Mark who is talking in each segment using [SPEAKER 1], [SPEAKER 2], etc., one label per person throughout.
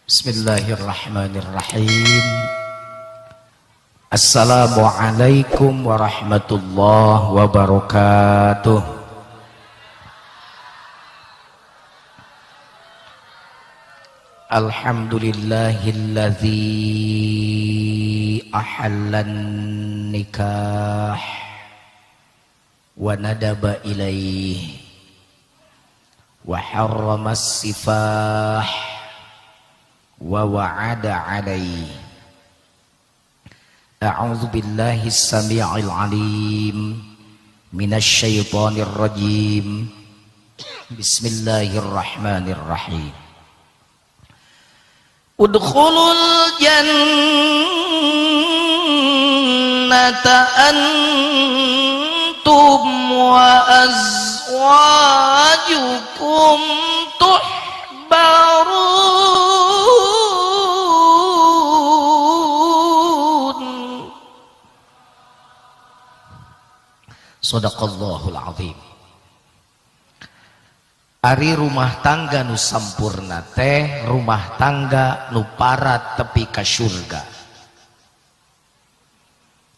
[SPEAKER 1] Bismillahirrahmanirrahim. Assalamualaikum warahmatullahi wabarakatuh. Alhamdulillahilladzi ahallan nikah wa nadaba ilaihi wa harrama as-sifah wa wa'ada alaihi. A'udzu billahi as-sami'il 'alim minasy syaithanir rajim. Bismillahirrahmanirrahim. Udkhulul jannata antum wa azwajukum tuhbarun. Shadaqallahul azim. Ari rumah tangga nu sampurna teh rumah tangga nu parat tepi ka surga.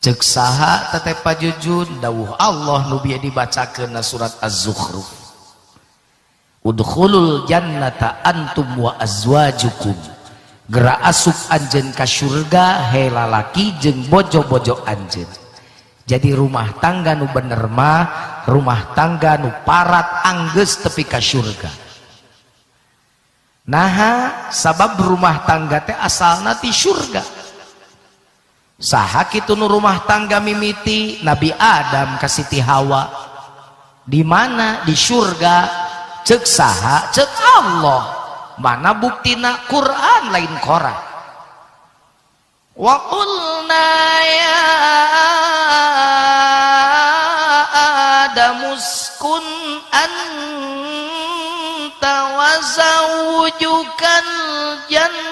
[SPEAKER 1] Ceuk saha teteh pajujun dawuh Allah nu bieu dibacakeun na surat Az-Zukhruf. Udkhulul jannata antum wa azwajukum. Geura asup anjeun ka surga he lalaki jeung bojo-bojo anjeun. Jadi rumah tangga nu bener mah rumah tangga nu parat anggeus tepi ka surga. Naha sabab rumah tangga teh asalna ti surga. Saha kitu nu rumah tangga mimiti? Nabi Adam ka Siti Hawa. Di mana? Di surga. Ceuk saha? Ceuk Allah. Mana buktina? Quran lain Quran. Wa qulna ya Adam uskun anta wa zawjukal jannah.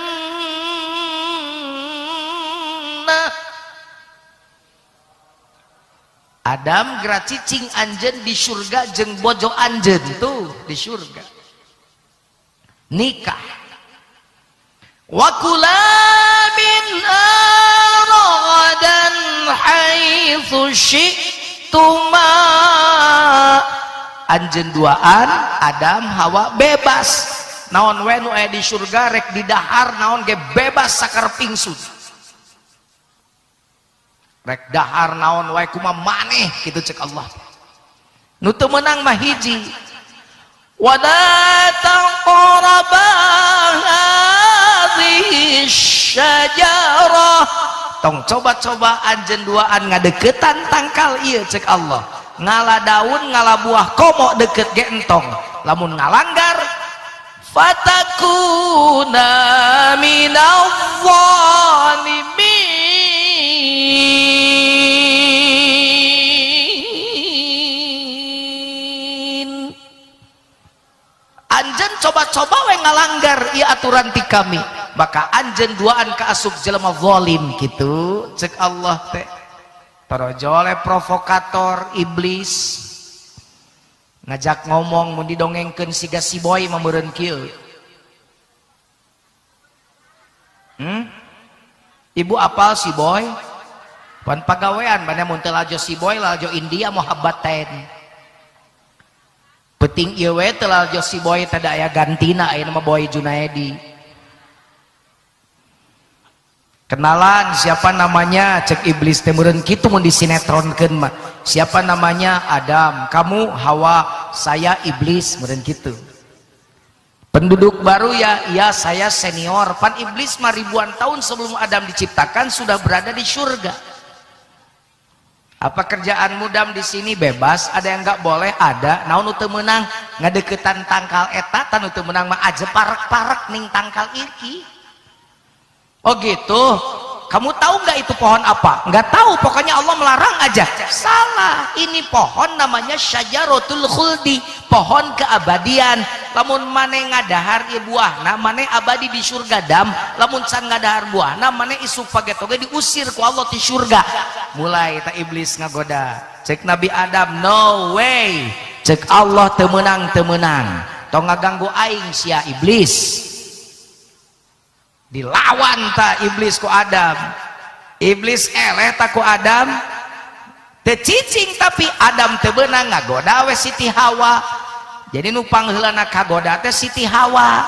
[SPEAKER 1] Adam geura cicing anjeun di surga jeung bojo anjeun tuh di surga. Nikah. Wa kula minha ragadan haitsu syi'tuma. Anjeun duaan Adam Hawa bebas. Naon we nu aya di surga rek didahar naon ge bebas sakarep ingsun. Rek dahar naon wae kumaha maneh kitu cek Allah. Nu teu meunang mah hiji. Wala taqraba hadhihi syajarah. Tong coba-coba anjeun duaan ngadeukeutan tangkal ieu cek Allah. Ngala daun ngala buah komo deket ge entong. Lamun ngalanggar fatakuna minadh dhalimin. Anjeun coba-coba we ngalanggar ieu aturan ti kami, maka anjeun duaan kaasup jelema zalim kitu cek Allah teh. Torojole provokator iblis ngajak ngomong mun didongengkeun siga si boy mah meureun kieu. Ibu apal si boy? Pan pagawean mana mun teu lajo si boy lajo India muhabbaten. Penting ieu we teu lajo si boy teh da aya gantina ayeuna mah Boy Junaedi. Kenalan siapa namanya cek iblis teh meureun kitu mun disinetronkeun mah. Siapa namanya? Adam. Kamu Hawa, saya iblis meureun kitu. Penduduk baru ya? Ya saya senior. Pan iblis mah ribuan tahun sebelum Adam diciptakan sudah berada di surga. Apa kerjaanmu Dam di sini? Bebas, ada yang nggak boleh ada. Naon nu teu meunang ngadeukeutan tangkal eta, tah nu teu meunang mah aja parek-parek ning tangkal iki. Oh gitu. Kamu tahu nggak itu pohon apa? Nggak tahu, pokoknya Allah melarang aja. Salah, ini pohon namanya syajarotul khuldi, pohon keabadian. Lamun mane ngadahar ieu buahna, mane abadi di surga dam. Lamun can ngadahar buahna, mane isuk pagetoge diusir ku Allah ti surga. Mulai ta iblis ngagoda. Cek Nabi Adam, no way. Cek Allah teu meunang teu meunang. Tong ngaganggu aing sia iblis. Dilawan ta iblis ku Adam. Iblis eleh ta ku Adam. Teu cicing tapi Adam teu beunang ngagoda we Siti Hawa. Jadi nu pangheulana kagoda teh Siti Hawa.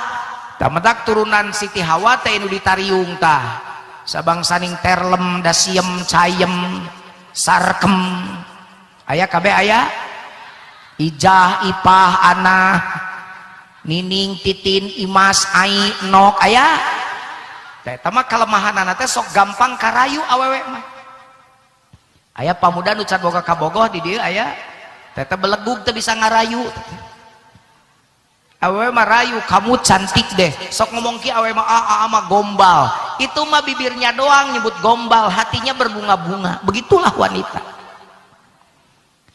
[SPEAKER 1] Tah matak turunan Siti Hawa teh nu ditariung tah. Sabangsaning terlem, dasiem, cayem, sarkem. Aya kabeh aya? Ijah, Ipah, Anah, Nining, Titin, Imas, Ai, Nok aya? Teh eta mah kalemahanana teh sok gampang karayu awewe mah. Aya pamuda nu can boga kabogoh di dieu aya? Teh teh belegug teu bisa ngarayu. Awewe mah rayu, kamu cantik deh. Sok ngomong ki awewe mah a mah gombal. Itu mah bibirnya doang nyebut gombal, hatinya berbunga-bunga. Begitulah wanita.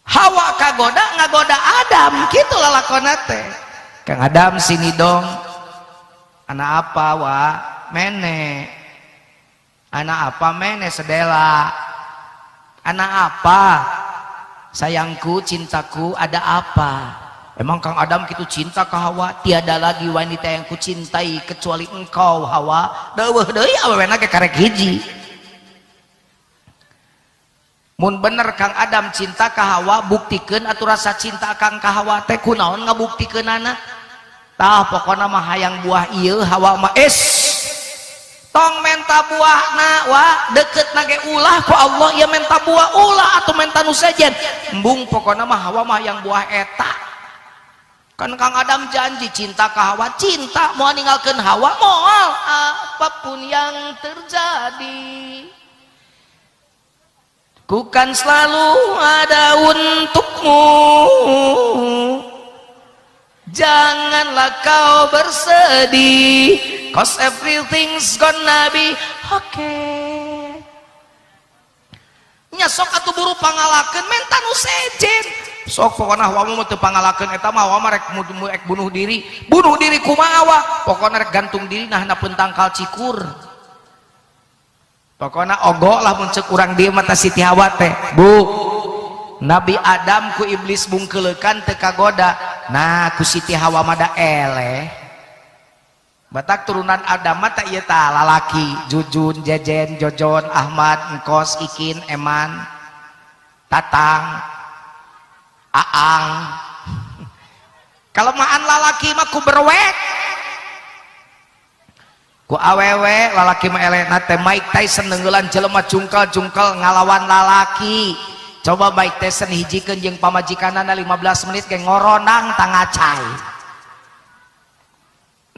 [SPEAKER 1] Hawa kagoda ngagoda Adam, kitu lalakonna teh. Kang Adam sini dong. Anak apa wa? Mene. Anak apa mene sedela. Anak apa? Sayangku, cintaku, ada apa? Emang Kang Adam gitu cinta ke Hawa? Tiada lagi wanita yang kucintai kecuali engkau Hawa. Deueuh deui awewena ge karek hiji. Mun bener Kang Adam cinta ka Hawa, buktikeun atuh rasa cinta Kang ka Hawa teh kunaon ngabuktikeunana? Tah pokona mah hayang buah ieu Hawa mah es. Tong menta buahna wa deukeutna ge ulah ku Allah ieu menta buah ulah atuh menta nu sejen. Embung pokona mah Hawa mah hayang buah eta. Kan Kang Adam janji cinta ka Hawa, cinta moal ninggalkeun Hawa moal apapun yang terjadi. Ku kan selalu ada untukmu. Janganlah kau bersedih, cause everything's gonna be okay. Nya sok atuh buru pangalakeun menta nu sejen. Sok pokona Hawa mah teu pangalakeun eta mah Hawa mah rek bunuh diri. Bunuh diri kumaha wa? Pokona rek gantung diri nah handapeun tangkal cikur. Pokona ogo lah mun ceuk urang dieu mah Siti Hawa teh. Bu, Nabi Adam ku iblis bungkeuleukan teu kagoda. Nah, ku Siti Hawa mah da eleh. Batak turunan Adam mah teh ieu tah lalaki, Jujun, Jejen, Jojon, Ahmad, Engkos, Ikin, Eman, Tatang, Aang. Kelemahan lalaki mah ku berwek. Ku awewe lalaki mah elehna teh Mike Tyson neunggelan jelema jungkel-jungkel ngalawan lalaki. Coba Mike Tyson hijikeun jeung pamajikanana 15 menit ge ngoronang tangacai.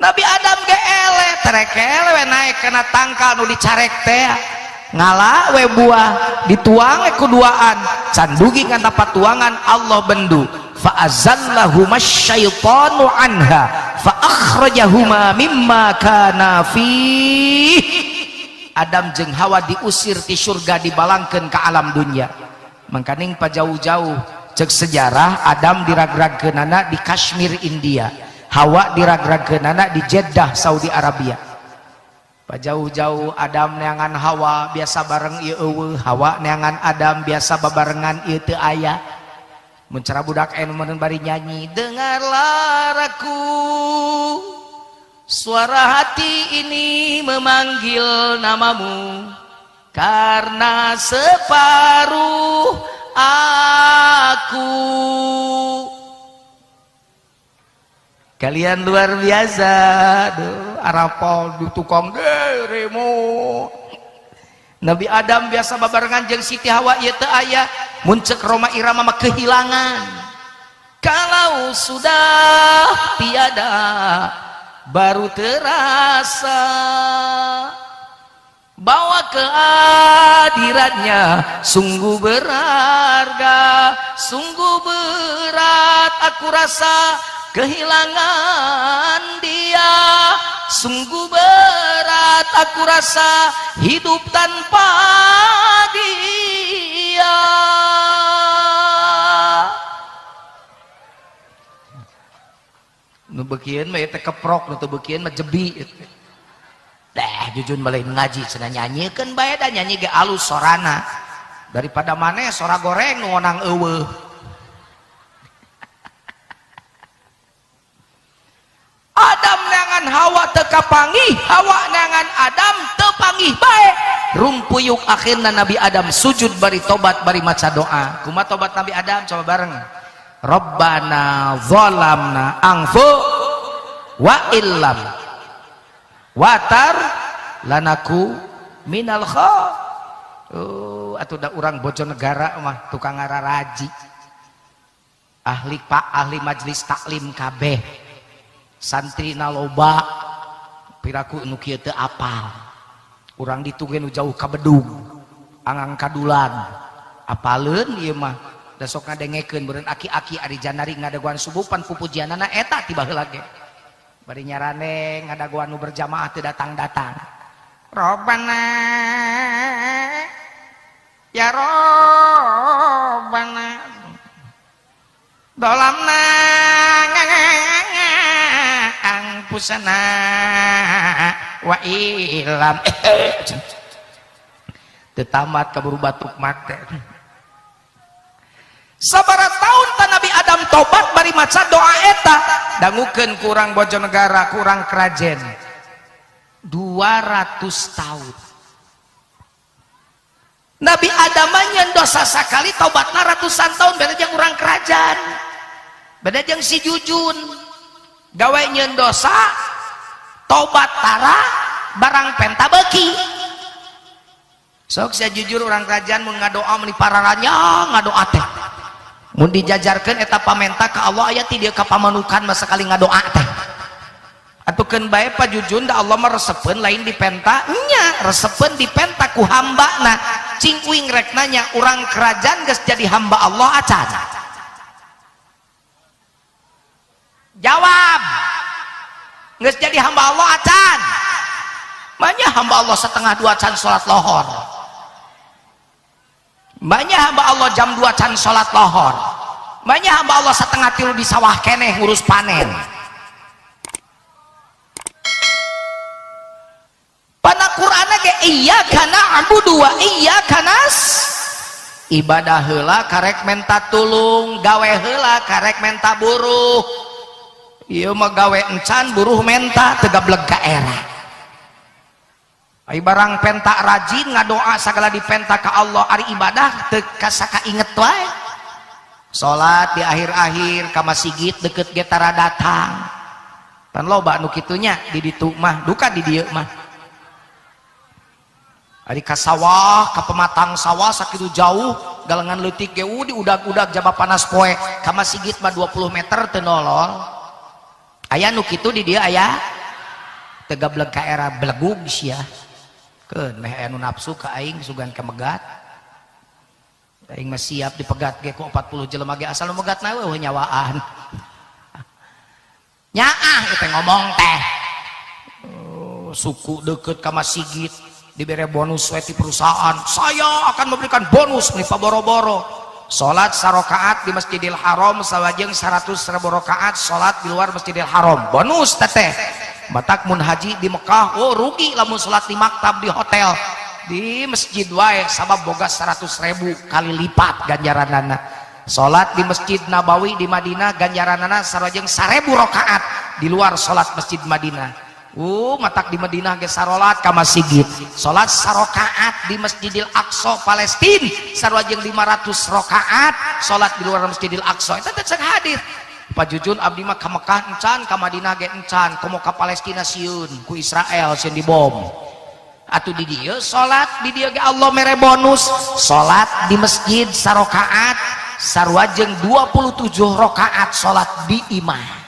[SPEAKER 1] Nabi Adam ge eleh terekele we naek kana tangkal nu dicarek teh. Ngala we buah dituang we ku duaan. Can dugi kana patuangan Allah bendu. Fa azallahuma syaitanu anha fa akhrajahuma mimma kana fih. Adam jeung Hawa diusir ti surga dibalangkeun ka alam dunya. Mangkaning pajauh-jauh cek sejarah Adam diragragkeunana di Kashmir India, Hawa diragragkeunana di Jeddah Saudi Arabia. Pajauh-jauh Adam neangan Hawa biasa bareng ieu eueuh, Hawa neangan Adam biasa babarengan ieu teu aya. Mun cara budak anu mun bari nyanyi, dengarlah aku, suara hati ini memanggil namamu, karena separuh aku. Kalian luar biasa. Duh, arapal di tukang dirimu. Nabi Adam biasa babarengan jeung Siti Hawa ieu teu aya. Mun ceuk Rhoma Irama mah kehilangan. Kalau sudah tiada baru terasa bahwa kehadirannya sungguh berharga, sungguh berat aku rasa kehilangan dia, sungguh berat aku rasa hidup tanpa dia. Nu beukieun mah teh keprok, nu teu beukieun mah jebi. Dah jujun balik ngaji cenah nyanyikeun bae da nyanyi ge alus sorana. Daripada maneh sora goreng nu ngonang eueuh. Adam neangan Hawa teu kapanggih, Hawa neangan Adam teu panggih bae. Rumpuyuk akhirna Nabi Adam sujud bari tobat bari maca doa. Kumaha tobat Nabi Adam? Coba bareng. Rabbana zalamna anfu wa illam watar lanaku minal kha. Oh, atuh da urang Bojonegara mah tukang ngararaji. Ahli pak ahli majelis taklim kabeh. Santri na loba piraku nu kieu teu apal. Urang ditu ge nu jauh ka Bedug, angang kadulan. Apaleun ieu mah da sok ngadengekeun beureun aki-aki ari janari ngadagoan subuh pan pupujianana eta ti baheula ge. Bari nyarane ngadagoan nu berjamaah teu datang-datang. Robbana ya Robbana dolamna angpusana wa ilam. Teu tamat kaburu batuk mate. Sabaraha tahun ta Nabi Adam tobat bari maca doa eta, dangukeun kurang Bojonegara, kurang Krajen. 200 tahun. Nabi Adam nyeun dosa sakali tobatna ratusan tahun, beda jeung urang kerajaan. Beda jeung si Jujun. Gawe nyeun dosa, tobat tara, barang penta beuki. Sok sia jujur urang kerajaan mun ngadoa meuni pararanya ngadoa teh. Mun dijajarkeun eta pamenta ka Allah aya ti dieu ka pamanukan mah sakali ngadoa teh. Atukeun bae Pak Jujun da Allah mah resepeun lain dipenta nya, resepeun dipenta ku hambana. Cing uing rek nanya urang kerajaan geus jadi hamba Allah acan? Jawab. Geus jadi hamba Allah acan? Banyak hamba Allah 1:30 can salat lohor. Banyak hamba Allah jam 2 can salat lohor. Banyak hamba Allah 2:30 di sawah keneh ngurus panen. Pana Qur'anna ge iyyaka na'budu wa iyyaka nas. Ibadah heula karek menta tulung, gawe heula karek menta buruh. Ieu mah gawe encan buruh menta teu gableg ka era. Ai barang penta rajin ngadoa sagala dipenta ka Allah, ari ibadah teu kasaka inget wae. Salat di akhir-akhir ka masjid deket ge tara datang. Pan loba nu kitu nya di ditu mah, duka di dieu mah. Ari ka sawah, ka pematang sawah sakitu jauh, galengan leutik ge di udag-udag jaba panas poe, ka masjid mah 20 meter teu nolol. Aya nu kitu di dieu aya teu gableg ka era belegug sia. Keun meh aya nu nafsu ka aing sugan ka megat. Aing mah siap dipegat ge ku 40 jelema ge asal nu megatna we nyawaan. Nyaah ieu ngomong teh. Oh, suku deukeut ka masjid dibere bonus we ti perusahaan. Saya akan memberikan bonus nih paboro-boro. Salat sarokaat di Masjidil Haram sawajeng 100.000 rakaat salat di luar Masjidil Haram. Bonus teteh. Batak mun haji di Mekah, oh rugi lamun salat di maktab di hotel. Di masjid wae sabab boga 100.000 kali lipat ganjaranana. Salat di Masjid Nabawi di Madinah ganjaranana sarojeng 1.000 rakaat di luar salat Masjid Madinah. Matak di Madinah ge sarolat ka masjid. Salat sarokaat di Masjidil Aqsa Palestina sarojeng 500 rakaat salat di luar Masjidil Aqsa. Eta teh cek hadis. Pak Jujun abdi mah ka Mekah encan, ka Madinah ge encan, komo ka Palestina sieun ku Israel sieun dibom. Atuh di dieu salat di dieu ge Allah mere bonus salat di masjid sarokaat sarwajeng 27 rakaat salat di imah.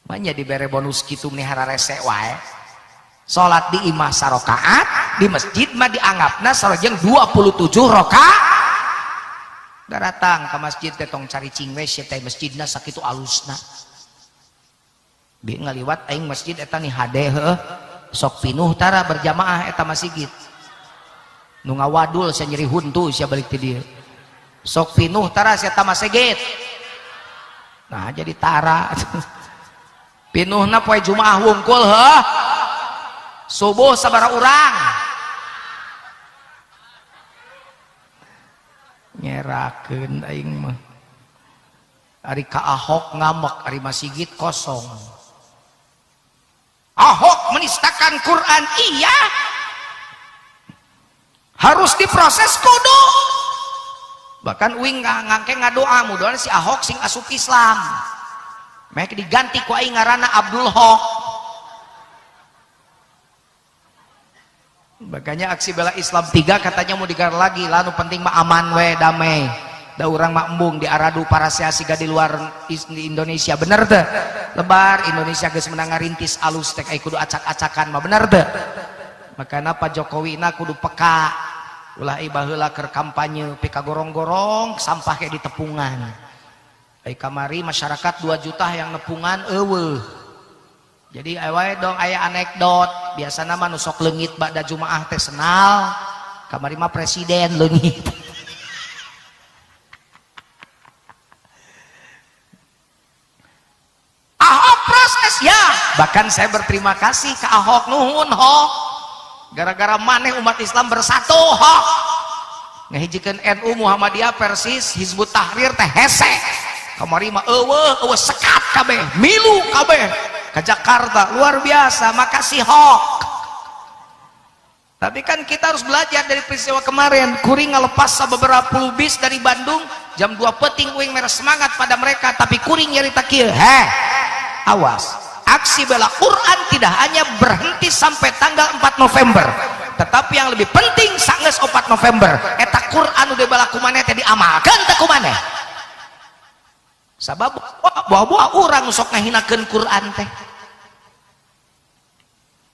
[SPEAKER 1] Manya dibere bonus kitu meni hararese wae. Salat di imah sarokaat, di masjid mah dianggapna sarwajeng 27 rakaat. Daratang ka masjid teh tong cari cing we sia teh masjidna sakitu alusna. Bi ngaliwat aing masjid eta ni hade heuh. Sok pinuh tara berjamaah eta masjid. Nu ngawadul sia nyeri huntu sia balik ti dieu. Sok pinuh tara sia eta masjid. Nah jadi tara. Pinuhna poe Jumaah wungkul heuh. Subuh sabaraha urang. Nyerakeun aing mah. Ari ka Ahok ngamek, ari masjid kosong. menistakan Quran, iya. Harus diproses kudu. Bahkan uing ngangke ngadoa mudah si Ahok sing asup Islam. Mek diganti ku aing ngaranna Abdul Hok. Makanya aksi bela Islam 3 katanya mau digelar lagi. Lalu penting mah aman we damai. Da urang mah embung di aradu parasea siga di luar di Indonesia, bener teu? Lebar Indonesia geus menang ngarintis alus teh kudu acak-acakan mah, bener teu? Makana Pak Jokowi na kudu peka. Ulah baheula keur kampanye pika gorong-gorong sampah kayak di tepungan. Ai kamari masyarakat 2 juta yang nepungan eueuh. Jadi wae dong aya anekdot, biasana mah nu sok leungit ba'da Jumaah teh senal, kamari mah presiden leungit. Ahok proses ya, bahkan saya berterima kasih ke Ahok, nuhun Hok, gara-gara maneh umat Islam bersatu Hok, ngahijikeun NU Muhammadiyah Persis Hizbut Tahrir teh hese, kamari mah eueuh eueuh sekat kabeh, milu kabeh ke Jakarta, luar biasa, makasih Hok. Tapi kan kita harus belajar dari peristiwa kemarin, kuring ngalepas beberapa puluh bis dari Bandung jam 2 peting uing merah semangat pada mereka, tapi kuring nyarita kieu, heh awas, aksi bela Quran tidak hanya berhenti sampai tanggal 4 November, tetapi yang lebih penting sanggeus 4 November eta Quran udah bela kumaneh teh diamalkeun teh kumaneh. Sabab buah-buah urang sok ngahinakeun Quran teh.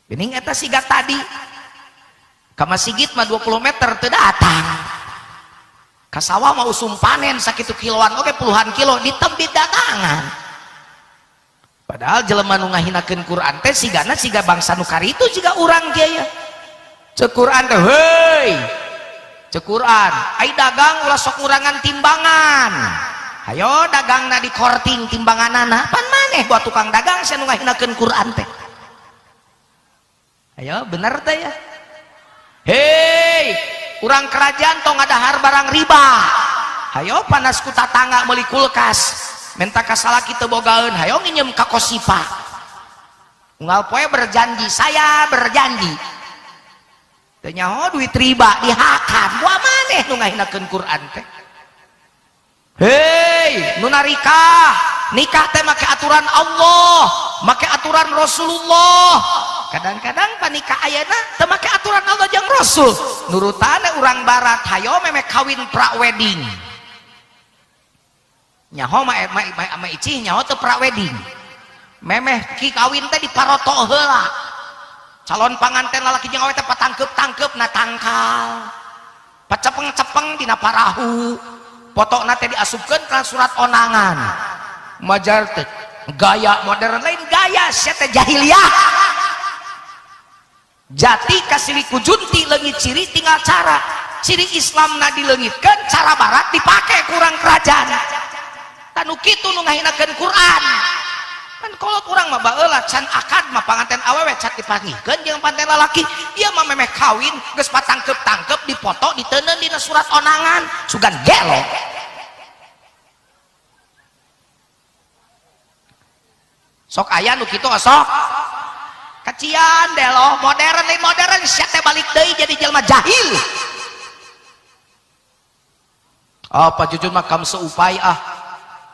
[SPEAKER 1] Geuning eta siga tadi ka masjid mah 20 meter teu datang. Ka sawah mah usum panen sakitu kiloan oge puluhan kilo ditembit datangan. Padahal jelema nu ngahinakeun Quran teh sigana siga bangsa nu karitu siga urang kieu ya. Ceuk Quran teh heuy. Ceuk Quran, ai dagang ulah sok ngurangan timbangan. Hayo dagangna di korting timbanganana, pan maneh buat tukang dagang sia nu ngahinakeun Quran teh. Ayo bener teh ya. Hei, urang kerajaan tong ngadahar barang riba. Hayo panas ku tatangga meuli kulkas. Minta ka salaki teu bogaeun, hayo nginjem ka kosipa. Unggal poe berjanji, saya berjanji. Teu nyaho duit riba dihakan. Buah maneh nu ngahinakeun Quran teh. Hei, nu narikah, nikah teh make aturan Allah, make aturan Rasulullah. Kadang-kadang panikah ayeuna teu make aturan Allah jeung Rasul. Nurutane urang barat, hayo meme kawin pra wedding. Nyaho ma icih nyaho teu pra wedding. Memeh ki kawin teh diparoto heula. Calon panganten lalaki jeung awewe teh patangkeup-tangkeup na tangkal. Pacepeng-cepeng dina parahu. Potokna teh diasupkeun ka surat onangan. Majar teh gaya modern lain gaya sia teh jahiliyah. Jati kasiliku junti leungit ciri tinggal cara. Ciri Islamna dileungitkeun, cara barat dipake kurang kerajaan. Tanu kitu nu ngahinakeun Quran. Kan kolot urang mah baheula can akad mah panganten awewe cat dipanggihkeun jeung panganten lalaki. Ieu mah memeh kawin geus patangkeup-tangkeup dipoto diteundeun dina surat onangan, sugan gelo. Sok aya nu kitu sok. Kacian delo modern lain modern sia teh balik deui jadi jelema jahil. Apa jujur mah kam seupai ah.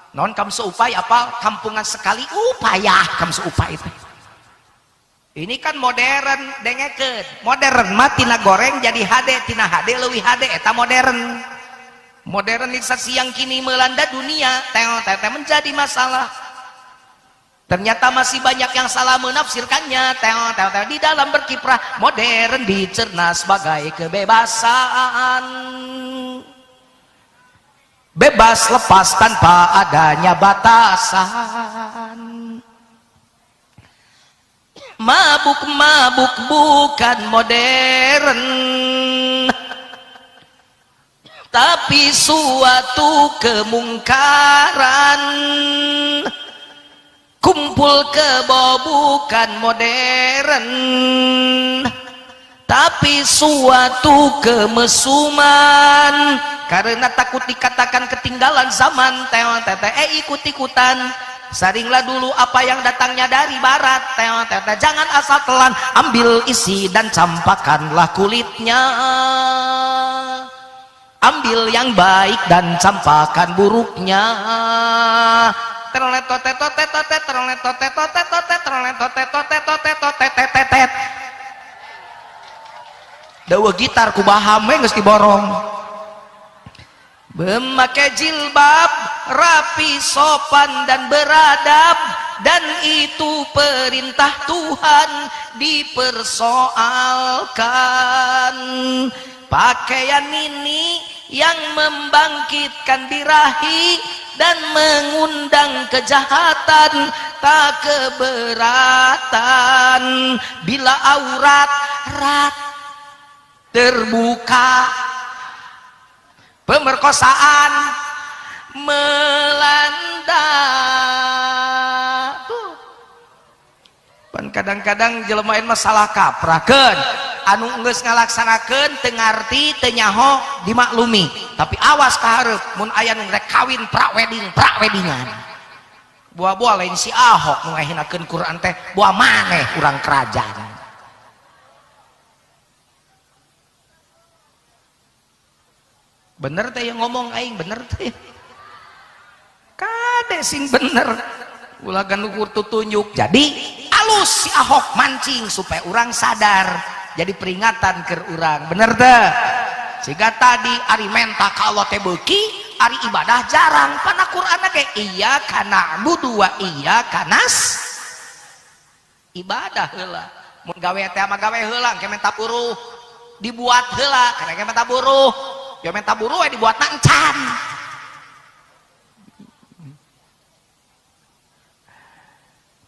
[SPEAKER 1] Non kam seupai apa kampungan sekali upaya kam seupai teh. Ini kan modern dengekeun. Modern mah tina goreng jadi hade, tina hade leuwih hade eta modern. Modernisasi yang kini melanda dunia teh teh menjadi masalah. Ternyata masih banyak yang salah menafsirkannya. Teh teh teh di dalam berkiprah modern dicerna sebagai kebebasan. Bebas lepas tanpa adanya batasan. Mabuk-mabuk bukan modern, tapi suatu kemungkaran. Kumpul kebo bukan modern, tapi suatu kemesuman. Karena takut dikatakan ketinggalan zaman, teh ikut-ikutan. Saringlah dulu apa yang datangnya dari barat. Jangan asal telan, ambil isi dan campakkanlah kulitnya. Ambil yang baik dan campakkan buruknya. Dawa gitar ku baham we geus diborong. Memakai jilbab rapi, sopan dan beradab, dan itu perintah Tuhan dipersoalkan. Pakaian ini yang membangkitkan birahi dan mengundang kejahatan tak keberatan bila aurat rat terbuka. Pemerkosaan melanda. Tuh. Pan kadang-kadang jelema mah salah kaprahkeun. Anu geus ngalaksanakeun teu ngarti teu nyaho dimaklumi. Tapi awas ka hareup mun aya nu rek kawin pra-wedding, pra-weddingan. Buah-buah lain si Ahok nu ngahinakeun Quran teh, buah maneh urang kerajaan. Bener teh yang ngomong aing, bener teh. Kade sing bener. Ulah ganukur tutunjuk. Jadi alus si Ahok mancing supaya urang sadar. Jadi peringatan ke urang. Bener teh. Sehingga tadi ari menta ka Allah teh beuki, ari ibadah jarang. Pana Qur'an ge iya kana na'budu wa iya kanas. Ibadah heula. Mun gawe teh mah gawe heula, engke menta buruh. Dibuat heula, kana ge menta buruh. Ya menta buruh we dibuat encan.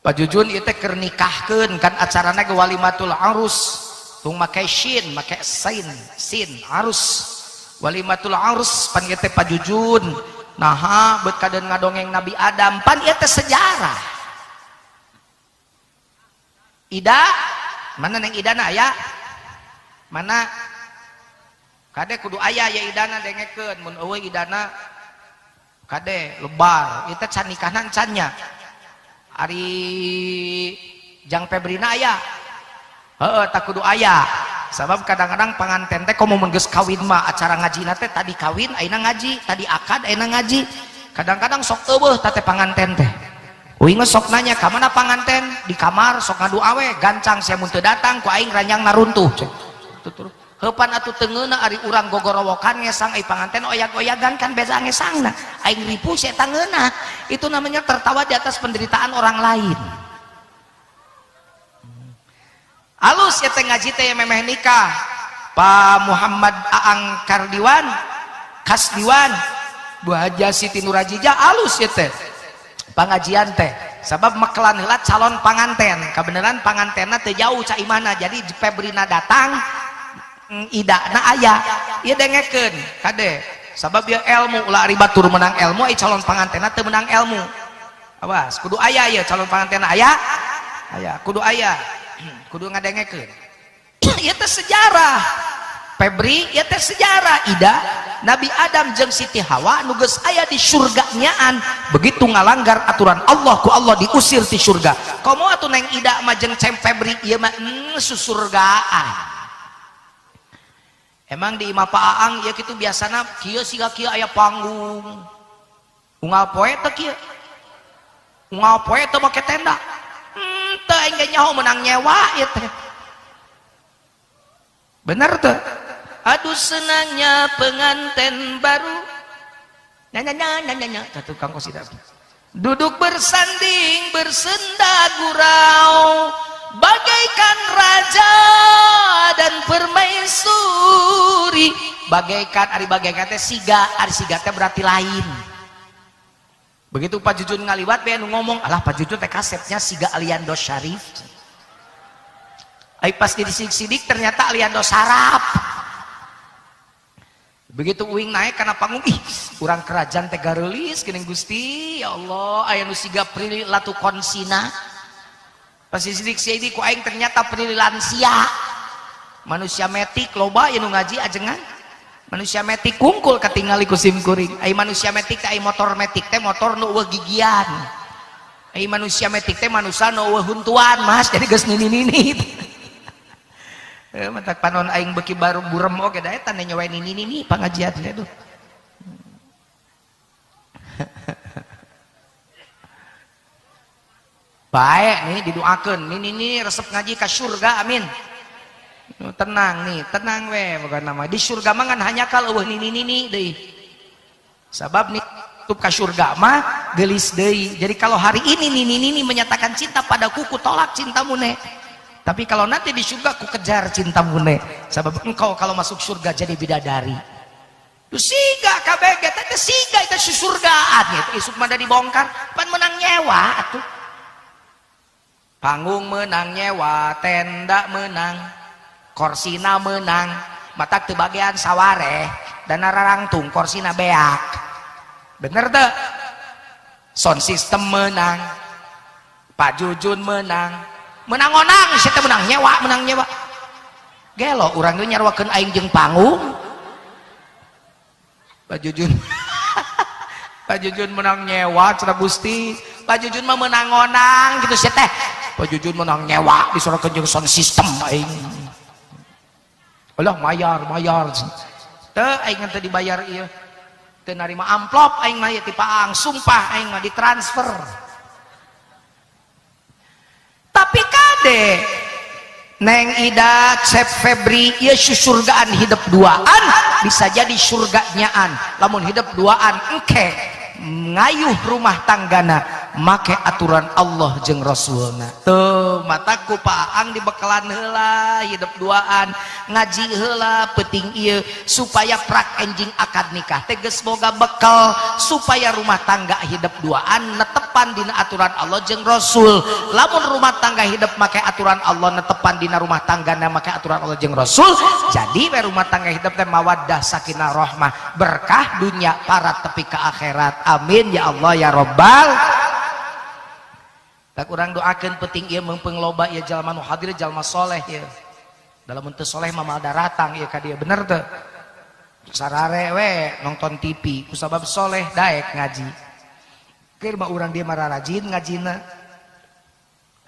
[SPEAKER 1] Pak Jujun ieu teh keur nikahkeun kan acarana ge walimatul arus. Tung make shin, make sin, sin arus. Walimatul arus pan ieu teh Pak Jujun. Naha beut kadeun ngadongeng Nabi Adam, pan ieu teh sejarah. Ida, mana neng Idana aya? Mana? Kade kudu aya ya Idana dengekeun, mun eueuh Idana kade lebar, ieu teh can nikahna can nya. Ari Jang Febrina aya. Heeh, tak kudu aya. Sabab kadang-kadang panganten teh komo mun geus kawin mah acara ngajina teh tadi kawin ayeuna ngaji, tadi akad ayeuna ngaji. Kadang-kadang sok eueuh tah teh panganten teh. Uing sok nanya ka mana panganten? Di kamar sok ngadu awe, gancang sia mun teu datang ku aing ranjangna runtuh. Tutur. Heupan atuh teu ngeunah ari urang gogorowokan ngesang ai panganten oyag-oyagan kan beda ngesangna. Aing ripuh sia eta ngeunah. Itu namanya tertawa di atas penderitaan orang lain. Alus ya teh ngaji teh memeh nikah. Pak Muhammad Aang Kardiwan, Kasdiwan, Bu Haja Siti Nurajija alus ya teh. Pangajian teh. Sabab mekelan heula calon panganten. Kabeneran pangantenna teu jauh ca imahna. Jadi Febrina datang idana aya. Ieu dengekeun kade. Sabab ieu ilmu ulah ari batur menang ilmu ai calon pangantenna teu menang ilmu. Awas kudu aya ieu calon pangantenna aya. Aya kudu aya. Kudu ngadengekeun. Ieu teh sejarah. Febri ieu teh sejarah. Ida Nabi Adam jeung Siti Hawa nu geus aya di surga nyaan, begitu ngalanggar aturan Allah ku Allah diusir ti surga. Komo atuh neng Ida mah jeung Cem Febri ieu mah susurgaan. Emang di imah Pak Aang ieu kitu biasana kieu siga kieu aya panggung. Unggal poe teh kieu. Unggal poe teh make tenda. Teu aing ge nyaho menang nyewa ieu teh. Bener teu? Aduh senangnya pengantin baru. Nya nya nya nya nya tukang kosida. Duduk bersanding bersenda gurau bagaikan raja dan permaisuri. Bagaikan ari bagaikan teh siga, ari siga teh berarti lain. Begitu Pak Jujun ngaliwat be anu ngomong, alah Pak Jujun teh kasepnya siga Aliando Syarif. Ai pas disidik-sidik ternyata Aliando Sarap. Begitu uing naik karena panggung, ih urang kerajaan teh gareulis geuning Gusti, ya Allah, aya nu siga Prilly Latukonsina. Pas disidik-sidik ku aing ternyata Prilly lansia. Manusia metik loba aya nu ngaji ajengan. Manusia metik kungkul katingali ku sim kuring. Ai manusia metik teh ai motor metik teh motor nu eueuh gigian. Ai manusia metik teh manusia nu eueuh huntuan mas jadi geus nini-nini. Matak panon aing beuki baru burem oge da eta nyawa nini-nini pangajian teh tuh. Baik nih didoakeun nini-nini resep ngaji ka surga amin. Tenang nih, tenang we bukan nama. Di surga mah ngan hanya kal eueuh nini-nini deui. Sabab nih ka surga mah gelis deui. Jadi kalau hari ini nini-nini menyatakan cinta padaku, ku tolak cintamu nek. Tapi kalau nanti di surga ku kejar cintamu nek. Sabab engkau kalau masuk surga jadi bidadari. Tuh siga kabeh teh siga eta surgaan gitu. Isuk mah da dibongkar pan menang nyewa atuh. Panggung menang nyewa, tenda menang, korsina menang, matak teu bagean sawareh dana rarangtung korsina beak. Bener teu? Sound system menang, Pak Jujun menang, menang onang, sia teh menang nyewa, menang nyewa. Gelo urang ge nyaruakeun aing jeung panggung. Pak Jujun. Pak Jujun menang nyewa cenah Gusti. Pak Jujun mah menang onang gitu sia teh. Pak Jujun menang nyewa disorakeun jeung sound system aing. Alah mayar, mayar. Teu aing teh dibayar ieu. Teu narima amplop aing mah ieu ti Paang, sumpah aing mah ditransfer. Tapi kade Neng Ida, Cep Febri, ieu surgaan hidup duaan, bisa jadi surga nyaan. Lamun hidup duaan engke ngayuh rumah tanggana make aturan Allah jeung Rasulna. Tuh mataku Paang dibekalan heula hidup duaan, ngaji heula penting ieu supaya prak enjing akad nikah teh geus boga bekal supaya rumah tangga hidup duaan netepan dina aturan Allah jeung Rasul. Lamun rumah tangga hidup make aturan Allah netepan dina rumah tanggana make aturan Allah jeung Rasul, jadi we rumah tangga hidup teh mawaddah sakinah rahmah berkah dunya para tepi ke akhirat. Amin ya Allah ya Rabbal. Tak urang doakeun penting ieu meungpeung loba ieu jalma nu hadir jalma soleh ieu. Dalam teu soleh mah moal daratang ieu ka dieu bener teu? Sarare we nonton TV kusabab soleh daek ngaji. Keur mah urang dieu mah rarajin ngajina.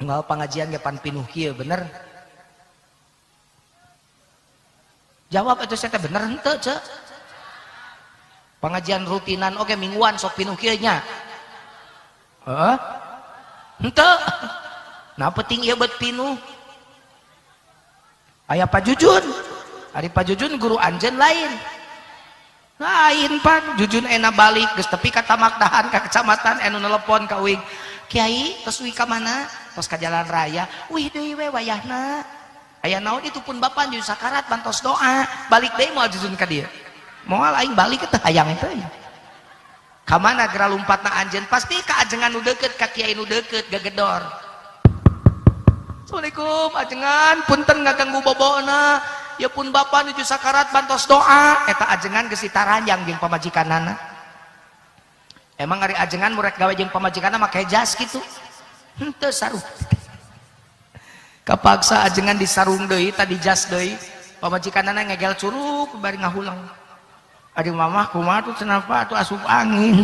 [SPEAKER 1] Unggal pangajian ge pan pinuh kieu bener? Jawab atuh saya teh bener henteu ceu? Pengajian rutinan oke mingguan sok pinuh kieu nya. Heeh. Henteu. Nah penting ieu bet pinuh. Aya Pak Jujun. Ari Pak Jujun guru anjeun lain. Lain pan Jujun enak balik geus tepi ka Tamak Dahan ka kecamatan anu nelepon ka uing. Kiai tos uing ka mana? Tos ka jalan raya. Wih deui we wayahna. Aya naon itu pun bapak jeung sakarat bantos doa. Balik deui moal Jujun ka dieu. Moal aing balik teh hayang teh. Ka mana geura lumpatna anjeun pasti ka ajengan nu deukeut ka kiai nu deukeut gagedor. Assalamualaikum ajengan punten ngaganggu bobona. Ya pun bapak nuju sakarat bantos doa. Eta ajengan geus ditaranjang jeung pamajikanana. Emang ari ajengan murek gawe jeung pamajikanna make jas kitu? Henteu sarung. Kapaksa ajengan disarung deui tadi jas deui. Pamajikanana ngegel curug bari ngahulang. Aduh mamah kumaha tuh cenah tuh asup angin.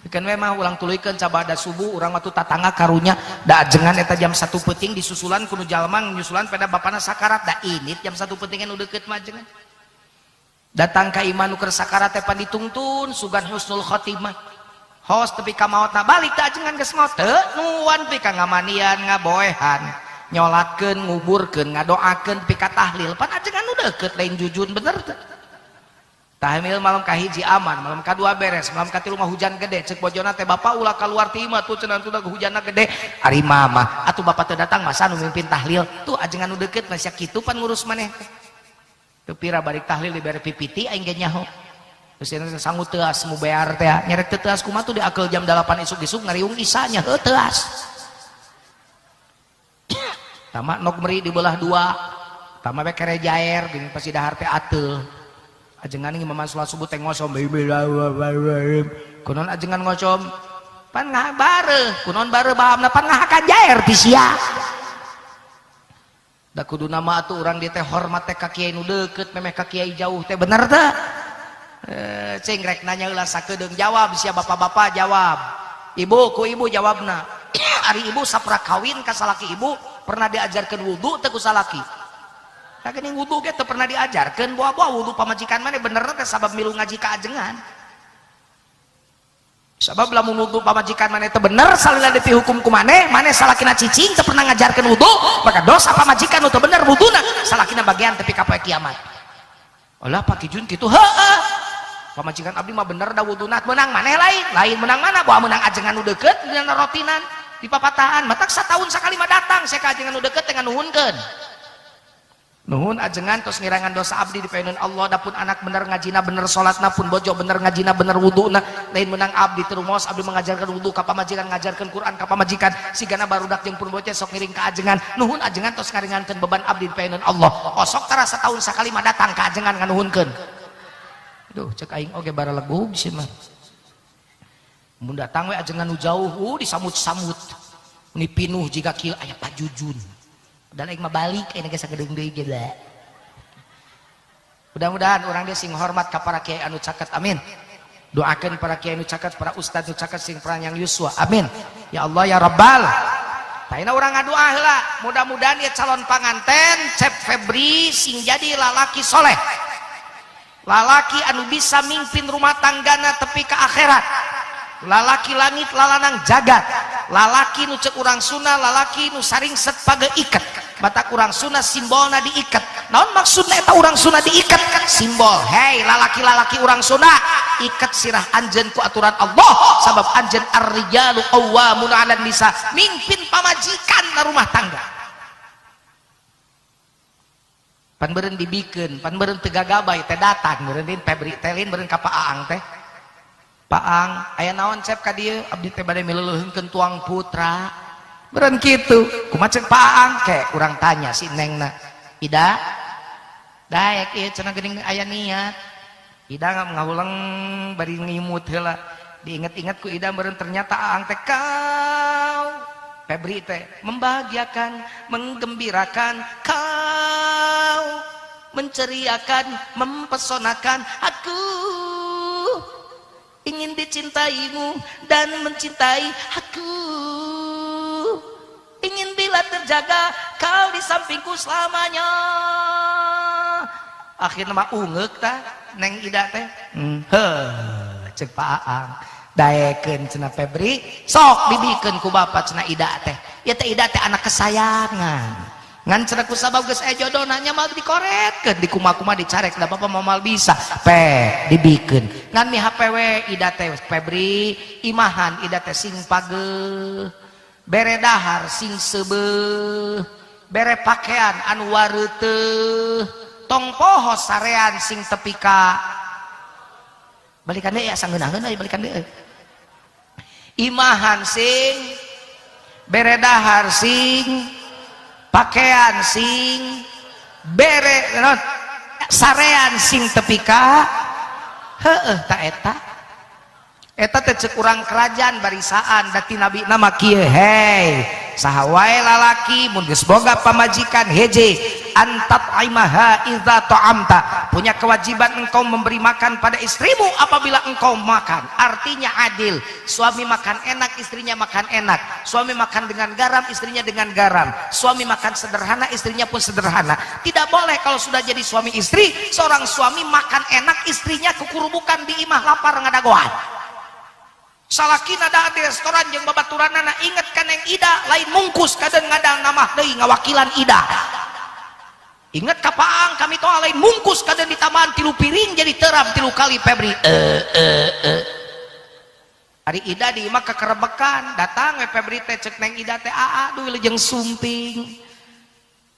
[SPEAKER 1] Pikeun we mah ulang tuluykeun cabada subuh urang mah tuh tatangga karunya da ajengan eta jam 1 peuting disusulan ku nu jalma nyusulan pada bapana sakarat da init jam 1 peuting nu deukeut mah ajengan. Datang ka imah nu keur sakarat teh pan ditungtun sugan husnul khotimah. Hos tepi ka maotna balik teh ajengan geus maot teu nuan pi ka ngamanian ngaboehan nyolatkeun nguburkeun ngadoakeun pi ka tahlil pan ajengan nu deukeut lain jujun bener teu. Tahmil malam kahiji aman, malam kadua beres, malam katilu mah hujan gede. Cek bojona teh bapak ulah keluar ti imah tuh cenah tuh hujanna gede. Ari mama, atuh bapak teu datang masa nu mimpin tahlil. Tuh ajengan nu deukeut mah sia kitu pan ngurus maneh teh. Teu pira balik tahlil dibere pipiti aing ge nyaho. Terus cenah sanggup teuas mu bear teh. Nyerek teu teuas kumaha tuh diakeul jam 8 isuk-isuk ngariung isanya heuh teuas. Tama nok meri dibelah dua. Tama we kere jaer geuning pasti dahar teh ateul. Ajengan imaman salat subuh teh ngosom kunon ajengan ngosom pan ngah bareuh kunon bareuh bahamna pan ngahakan jaer ti sia da kuduna mah atuh urang dieu teh hormat teh ka kiai nu deukeut memeh ka kiai jauh teh bener teh cing rek nanya heula sakedeung jawab sia bapak-bapak jawab ibu ku ibu jawabna. Ari ibu sapra kawin ka salaki ibu pernah diajarkeun wudu teu ku salaki? Tah geuning wudu ge teu pernah diajarkeun, boa-boa wudu pamajikan maneh bener teh sabab milu ngaji ka ajengan. Sabab lamun wudu pamajikan maneh teu bener salila dipihukum ku maneh, maneh salakina cicing teu pernah ngajarkeun wudu, maka dosa pamajikan nu teu bener wuduna, salakina bagian tepi ka poe kiamat. Alah Pak Kijun kitu heueuh. Pamajikan abdi mah bener da wuduna, meunang maneh lain, lain meunang mana boa meunang ajengan nu deukeut dina rotinan di papatahan, matak satahun sakali mah datang saya ka ajengan nu deukeut teh nganuhunkeun. Nuhun ajengan tos ngirangan dosa abdi dipaeun Allah, da pun anak bener ngajina bener salatna, pun bojo bener ngajina bener wuduna, lain meunang abdi terumos abdi mengajarkan wudu ka pamajikan, ngajarkeun Quran ka pamajikan, sigana barudak jeung pun bocah sok ngiring ka ajengan. Nuhun ajengan tos ngaringankeun beban abdi dipaeun Allah. Osok tara satahun sakali mah datang ka ajengan nganuhunkeun. Duh cek aing oge baralegug sih mah. Mun datang we ajengan nu jauh, disamut-samut. Ni pinuh jiga kieu aya Pak Jujun. Dan aing mah balik aing geus sagedeung deui ge lah. Mudah-mudahan urang dia sing hormat ka para kiai anu caket, amin. Doakeun para kiai anu caket, para ustad anu caket sing panjang yuswa, amin. Ya Allah ya Rabbal. Taina urang ngadoa heula, mudah-mudahan ieu calon panganten Cep Febri sing jadi lalaki soleh. Lalaki anu bisa mimpin rumah tanggana tepi ka akhirat. Lalaki langit lalanang jagat. Lalaki nu cek urang Sunda, lalaki nu saringset page iket. Batak urang Sunda simbolna diiket. Naon maksudna eta urang Sunda diiket? Simbol, hei lalaki-lalaki urang Sunda, iket sirah anjeun ku aturan Allah, sabab anjeun ar-rijalu qawwamun 'alan nisa, mimpin pamajikan na rumah tangga. Pan beureun dibikeun, pan beureun teu gagabay teh datang, beureun din Febri teh lin beureun ka Pak Aang teh. Pak Aang, aya naon Cep ka dieu? Abdi teh bade mileuleunkeun tuang putra. Beureun kitu. Kumaha cek Pak Aang? Ke urang tanya si Nengna. Ida, daek ieu cenah geuning aya niat. Ida ngahuleng bari ngimut heula. Diinget-inget ku Ida beureun ternyata Aang teh kau Febri teh membahagiakan, menggembirakan, kau menceriakan, mempesonakan aku. Ingin dicintaimu dan mencintai aku. Ingin bila terjaga kau di sampingku selamanya. Akhirnya mah ungeuk tah Neng Ida teh. Heuh, cek Pak Aang. Daekeun cenah Febri, sok dibikeun ku bapa cenah Ida teh. Ieu teh Ida teh anak kesayangan. Ngan cenah ku sabab geus aya jodona nya mah dikoretkeun, dikumaha-kumaha dicarek da bapa moal bisa. Pe dibikeun. Ngan mi HP we Ida teh Febri, imahan Ida teh sing pageuh. Bere dahar sing seubeuh, bere pakaian anu wareuteuh, tong poho sarean sing tepi ka balikan deui asa ngeunaheun euy balikan deui. Imahan sing bere dahar sing pakaian sing bere sarean sing tepi ka heueuh ta eta. Eta teh cek urang kerajaan barisaan dati nabi nama kieu, hei saha wae lalaki mun geus boga pamajikan heje antat aimaha idza ta'amta, punya kewajiban engkau memberi makan pada istrimu apabila engkau makan. Artinya adil, suami makan enak istrinya makan enak, suami makan dengan garam istrinya dengan garam, suami makan sederhana istrinya pun sederhana. Tidak boleh kalau sudah jadi suami istri, seorang suami makan enak istrinya kukurubukan di imah lapar ngadagoan. Salakina da di restoran jeung babaturanana inget kan yang Ida lain mungkus kaden ngadang namah deui ngawakilan Ida. Inget ka Paang kami toa lain mungkus kaden ditambahan 3 piring jadi teram 3 kali Febri. Ari Ida di imah kekerebekan datang we Febri teh cek neng Ida teh aa duh jeung sumping.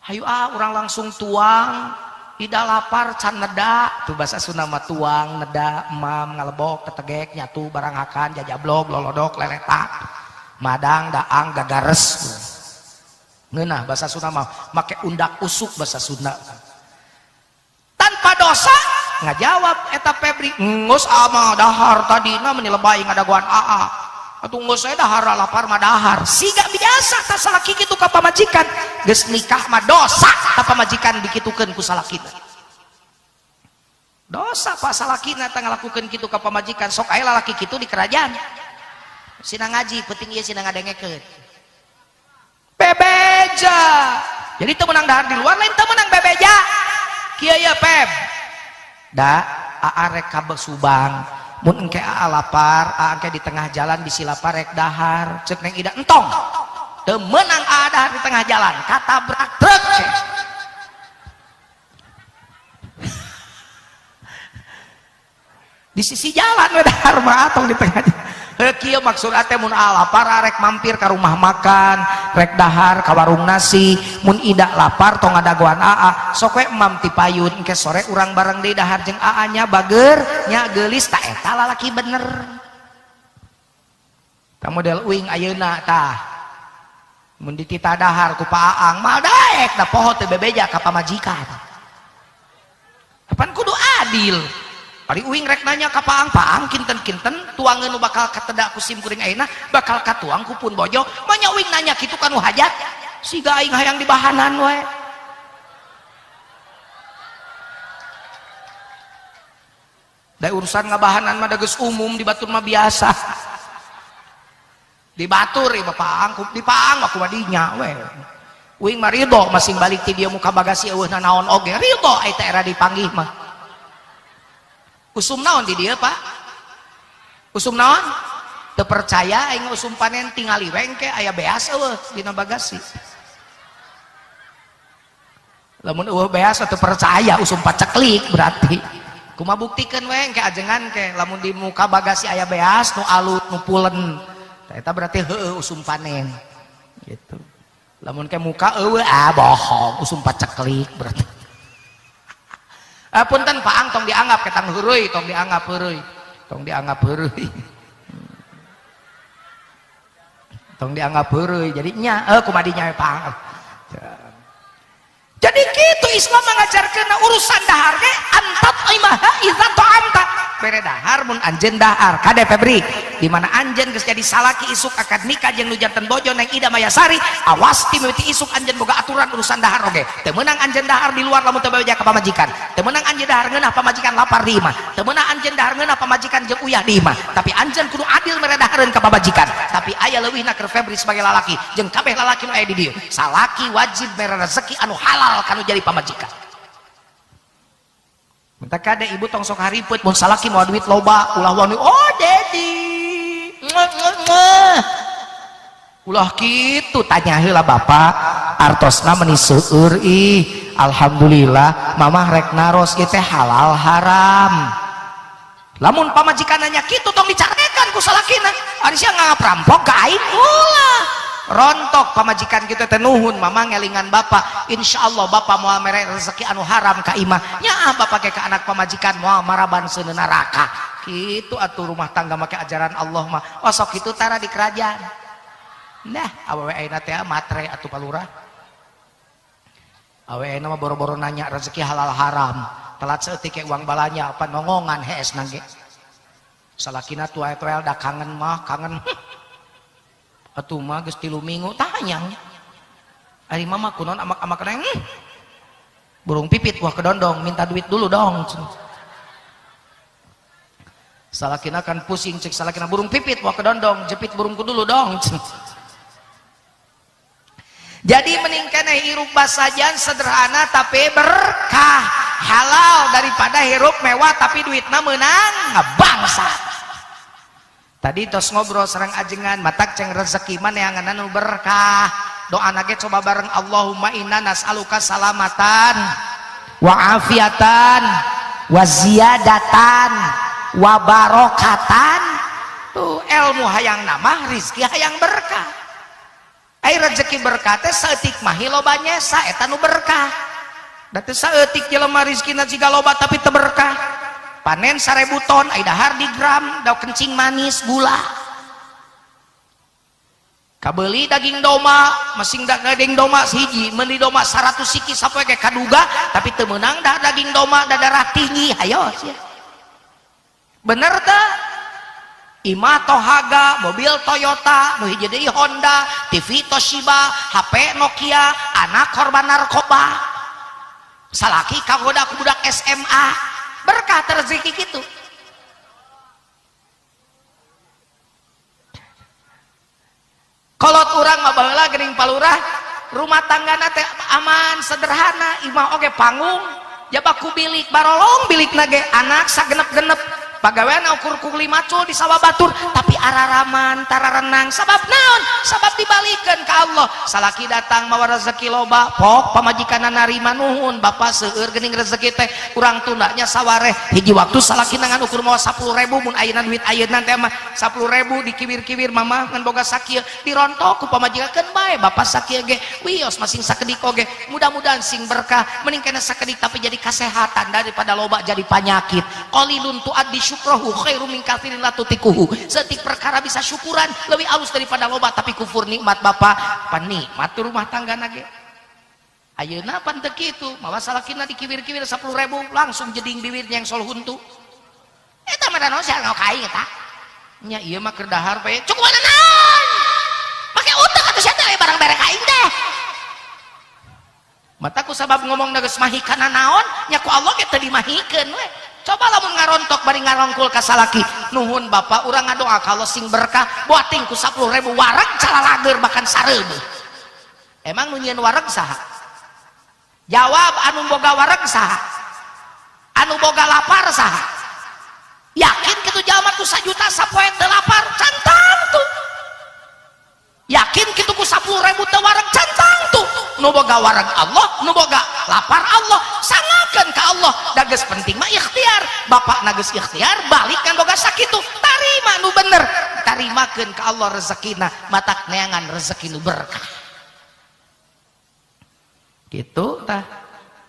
[SPEAKER 1] Hayu ah urang langsung tuang. Ida lapar can neda tuh bahasa Sunda mah tuang neda emam ngalebok ketegek nyatu barang hakan jajablog lolodok leletak madang daang gagares ngeunah bahasa Sunda mah make undak usuk bahasa Sunda tanpa dosa ngajawab eta Febri geus ama dahar tadina meni lebay ngadagoan aa atuh geus saya dahar lapar mah dahar siga biasa ta salaki kitu ka pamajikan geus nikah mah dosa ta pamajikan dikitukeun ku salakina dosa pak salakina ta ngalakukeun kitu ka pamajikan sok aya lalaki kitu di kerajaan sina ngaji penting ieu sina ngadengekeun Bebeja. Jadi teu meunang dahar di luar lain teu meunang bebeja. Kieu ye Peb. Da aa rek ka Subang. Mun engke aa lapar, aa engke di tengah jalan bisi lapar rek dahar. Ceuk Neng Ida entong. Teu meunang aa dahar di tengah jalan, katabrak truk. Di sisi jalan we dahar mah atong di tengah jalan. Heuh kieu maksud teh mun aa lapar rek mampir ka rumah makan, rek dahar ka warung nasi, mun Ida lapar tong ngadagoan aa, sok we emam ti payun engke sore urang bareng deui dahar jeung aa nya bager nya geulis ta eta lalaki bener. Tah model uing ayeuna tah. Mun dititah dahar ku Pa Aang mal daek da poho teu bebeja ka pamajikan. Kapan kudu adil. Ari uing rek nanya ka Paang, Paang kinten-kinten tuangeun nu bakal katedak ku sim kuring ayeuna bakal katuang ku pun bojo. Manya uing nanya kitu ka nu hajat, siga aing hayang dibahanan we. Da urusan ngabahanan mah da geus umum di batur mah biasa. Di batur ieu mah Paang, di Paang mah kumaha dinya we. Uing mah ridho masing balik ti dieu muka bagasi eueuh nanaon oge ridho ai teh era dipanggih mah. Usum naon di dia Pak? Usum naon? Teu percaya aing usum panen tingali wengke aya beas eueuh dina bagasi. Lamun eueuh beas teu percaya usum paceklik berarti. Kumaha buktikeun wengke ajengan ke lamun di muka bagasi aya beas nu alut nu pulen. Tah eta berarti heueuh usum panen. Gitu. Lamun ke muka eueuh ah bohong usum paceklik berarti. Punten Paang tong dianggap ketang heureuy, tong dianggap heureuy. Tong dianggap heureuy. Tong dianggap heureuy. Jadi nya kumaha dinya we Paang. Jadi kitu Islam mengajarkeun urusan dahar ge antat imaha idza ta'amta. Bere dahar mun anjeun dahar. Kade Febri, di mana anjeun geus jadi salaki isuk akad nikah jeung nu janten bojo Neng Ida Mayasari, awas ti mimiti isuk anjeun boga aturan urusan dahar oge. Teu meunang anjeun dahar di luar lamun teu bebeja ka pamajikan. Teu meunang anjeun dahar ngeunah pamajikan lapar di imah. Teu meunang anjeun dahar ngeunah pamajikan jeung uyah di imah. Tapi anjeun kudu adil mere dahareun ka pamajikan. Tapi aya leuwihna keur Febri sebagai lalaki jeung kabeh lalaki nu aya di dieu. Salaki wajib mere rezeki anu halal kanu jadi pamajikan. Minta kade ibu tong sok haripet mun salaki moal duit loba ulah wani oh dedi. Ulah kitu tanya heula bapak artosna meuni seueur ih alhamdulillah mamah rek naros ieu teh halal haram. Lamun pamajikan nanya kitu tong dicarekan ku salakina. Ari sia nganggap rampok ka aing ulah. Rontok pamajikan kita teh nuhun mama ngelingan bapak insyaallah bapak moal mere rezeki anu haram ka imah nyaah bapak ke ka anak pamajikan moal maraban seuneu neraka kitu atuh rumah tangga make ajaran Allah mah osok kitu tara di kerajaan. Nah awewe ayeuna teh matre atuh palurah awewe ayeuna mah boro-boro nanya rezeki halal haram telat saeutik ke uang balanya apa nongongan hees nangge salakina tuae-tuel da kangen mah kangen. Atuh mah geus 3 minggu tanyang. Ari mama kunaon amak-amak neng. Burung pipit wah kedondong minta duit dulu dong. Salakina kan pusing cek salakina burung pipit wah kedondong jepit burungku dulu dong. Jadi mending keneh hirup basajan sederhana tapi berkah halal daripada hirup mewah tapi duitna meunang ngabangsat. Tadi tos ngobrol sareng ajengan matak ceng rezeki mah neangan anu berkah. Doana ge coba bareng Allahumma inna nas'aluka salamatan wa afiatan wa ziyadatan wa barokatan. Tuh ilmu hayang namah rizki hayang berkah. Ai rezeki berkah teh saeutik mah loba nyesa eta nu berkah. Da teu saeutik jelema rizkina jiga loba tapi teu berkah. Panen 1000 ton ai dahar di gram da kencing manis gula. Kabeuli daging domba masing daging domba sehiji meuli domba 100 siki sapoe ge kaduga tapi teu meunang dah daging domba da darah tinggi hayo sia. Bener teu? Imah Tohaga, mobil Toyota, nu hiji deui Honda, TV Toshiba, HP Nokia, anak korban narkoba. Salaki kagoda ku budak SMA. Berkah rezeki gitu. Kolot urang mah baheula geuning palurah rumah tanggana teh aman sederhana, imah oge panggung jaba ku bilik barolong bilikna ge anak sagenep-genep pagawean ukur kuli macul di sawah batur tapi araraman tararenang sabab naon sabab dibalikeun ka Allah. Salaki datang mawa rezeki loba pok pamajikanna narima nuhun bapak seueur geuning rezeki teh urang tundanya sawareh hiji waktu salaki ngan ukur mawa 10.000 mun ayeuna duit ayeuna teh mah 10.000 dikiwir-kiwir mama ngan boga sakieu dirontok ku pamajikan bae bapak sakieu ge wios masing sakedik oge mudah-mudahan sing berkah mending kena sakedik tapi jadi kasehatan daripada loba jadi panyakit. Qalilun tuaddi syukrohu khairu min katsirin la tutikuhu. Setik perkara bisa syukuran lebih alus daripada loba tapi kufur nikmat bapak. Pan nikmat rumah tangga nage. Ayeuna pan teu kitu, mawa salakina dikiwir-kiwir 10.000 langsung jeding bibirnya yang sol huntu. Eta mah naon sia ngau ka aing eta? Nya ieu mah keur dahar bae. Cukup naon? Make utek atuh sia teh barang bere ka aing teh. Mata ku sabab ngomong geus mahikana naon, nya ku Allah ge teu dimahikeun we. Coba lamun ngarontok bari ngarongkul ka salaki, nuhun bapak urang ngadoa ka Allah sing berkah, buating ku 10.000 wareg calalager bahkan sareueuh. Emang nu nyieun wareg saha? Jawab anu boga wareg saha? Anu boga lapar saha? Yakin kitu jalma ku 1 juta sapoe teu lapar? Can tangtu. Yakin kitu ku 10.000 teu wareg? Can tangtu. Nu boga wareg Allah, nu boga lapar Allah, sangakeun ka Allah. Da geus penting mah ikhtiar. Bapak na geus ikhtiar, balik kan boga sakitu, tarima nu bener, tarimakeun ka Allah rezekina, matak neangan rezeki nu berkah. Gitu tah.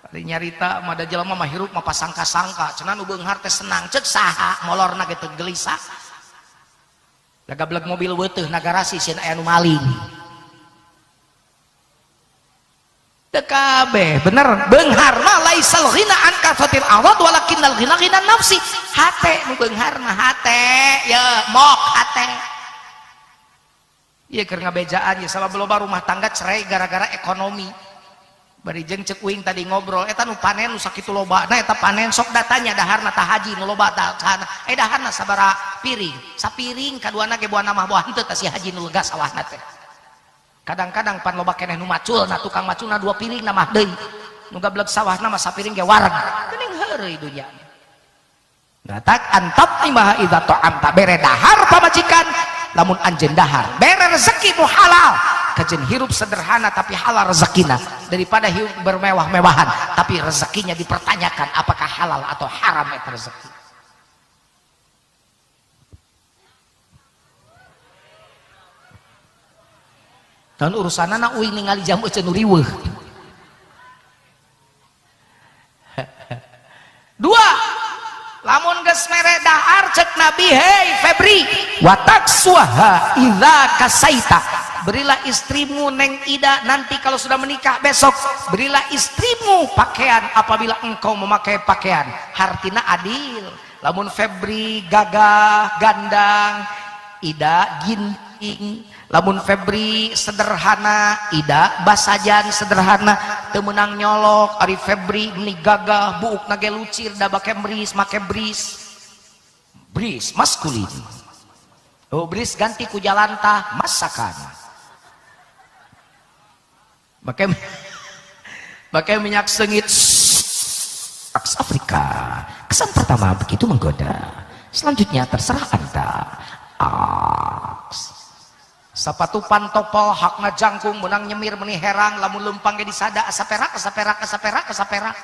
[SPEAKER 1] Ari nyarita mah da jelema mah hirup mah pasangka-sangka, cenah nu beunghar teh senang, ceuk saha molorna ge teu gelisah. Lagableg mobil weuteuh na garasi sieun aya nu maling. Teu kabeh bener beunghar mah laisal ghina an kafatil awad walakinnal ghina ghina nafsi. Hate nu beunghar mah hate ye mok hate. Ieu keur ngabejaan ye sabab loba rumah tangga cerai gara-gara ekonomi. Bari jeung ceuk uing tadi ngobrol eta nu panen nu sakitu lobana eta panen sok datanya daharna tah haji nu loba tah sana daharna sabaraha piring sapiring kaduana ge buana mah buah henteu tah si haji nu lega sawahna teh. Kadang-kadang pan loba keneh nu maculna tukang maculna 2 piring mah deui nu gableg sawahna mah sapiring ge wareg geuning heureuy dunya. Gatak antap imaha idza ta'amta bere dahar pamajikan lamun anjeun dahar bere rezeki nu halal kajen hirup sederhana tapi halal rezekina daripada hirup bermewah-mewahan tapi rezekinya dipertanyakan apakah halal atau haram eta rezeki. Dan urusanana uing ningali jamu cenah riweuh. Dua, lamun geus mere dahar cek Nabi hei Febri wataksuha idza kasaita, berilah istrimu Neng Ida nanti kalau sudah menikah besok, berilah istrimu pakaian apabila engkau memakai pakaian. Hartina adil, lamun Febri gagah gandang, Ida ginting, lamun Febri sederhana, Ida basajan sederhana, teu meunang nyolok. Ari Febri meni gagah buukna ge lucir da bake bris make bris bris maskulin. Oh bris ganti ku jalantah masakan. Pakai minyak sengit Afrika. Kesan pertama begitu menggoda. Selanjutnya terserah Anda. Aks. Sepatu pantopel hakna jangkung menang nyemir meni herang lamun lempang ge disada asa perak asa perak asa perak asa perak.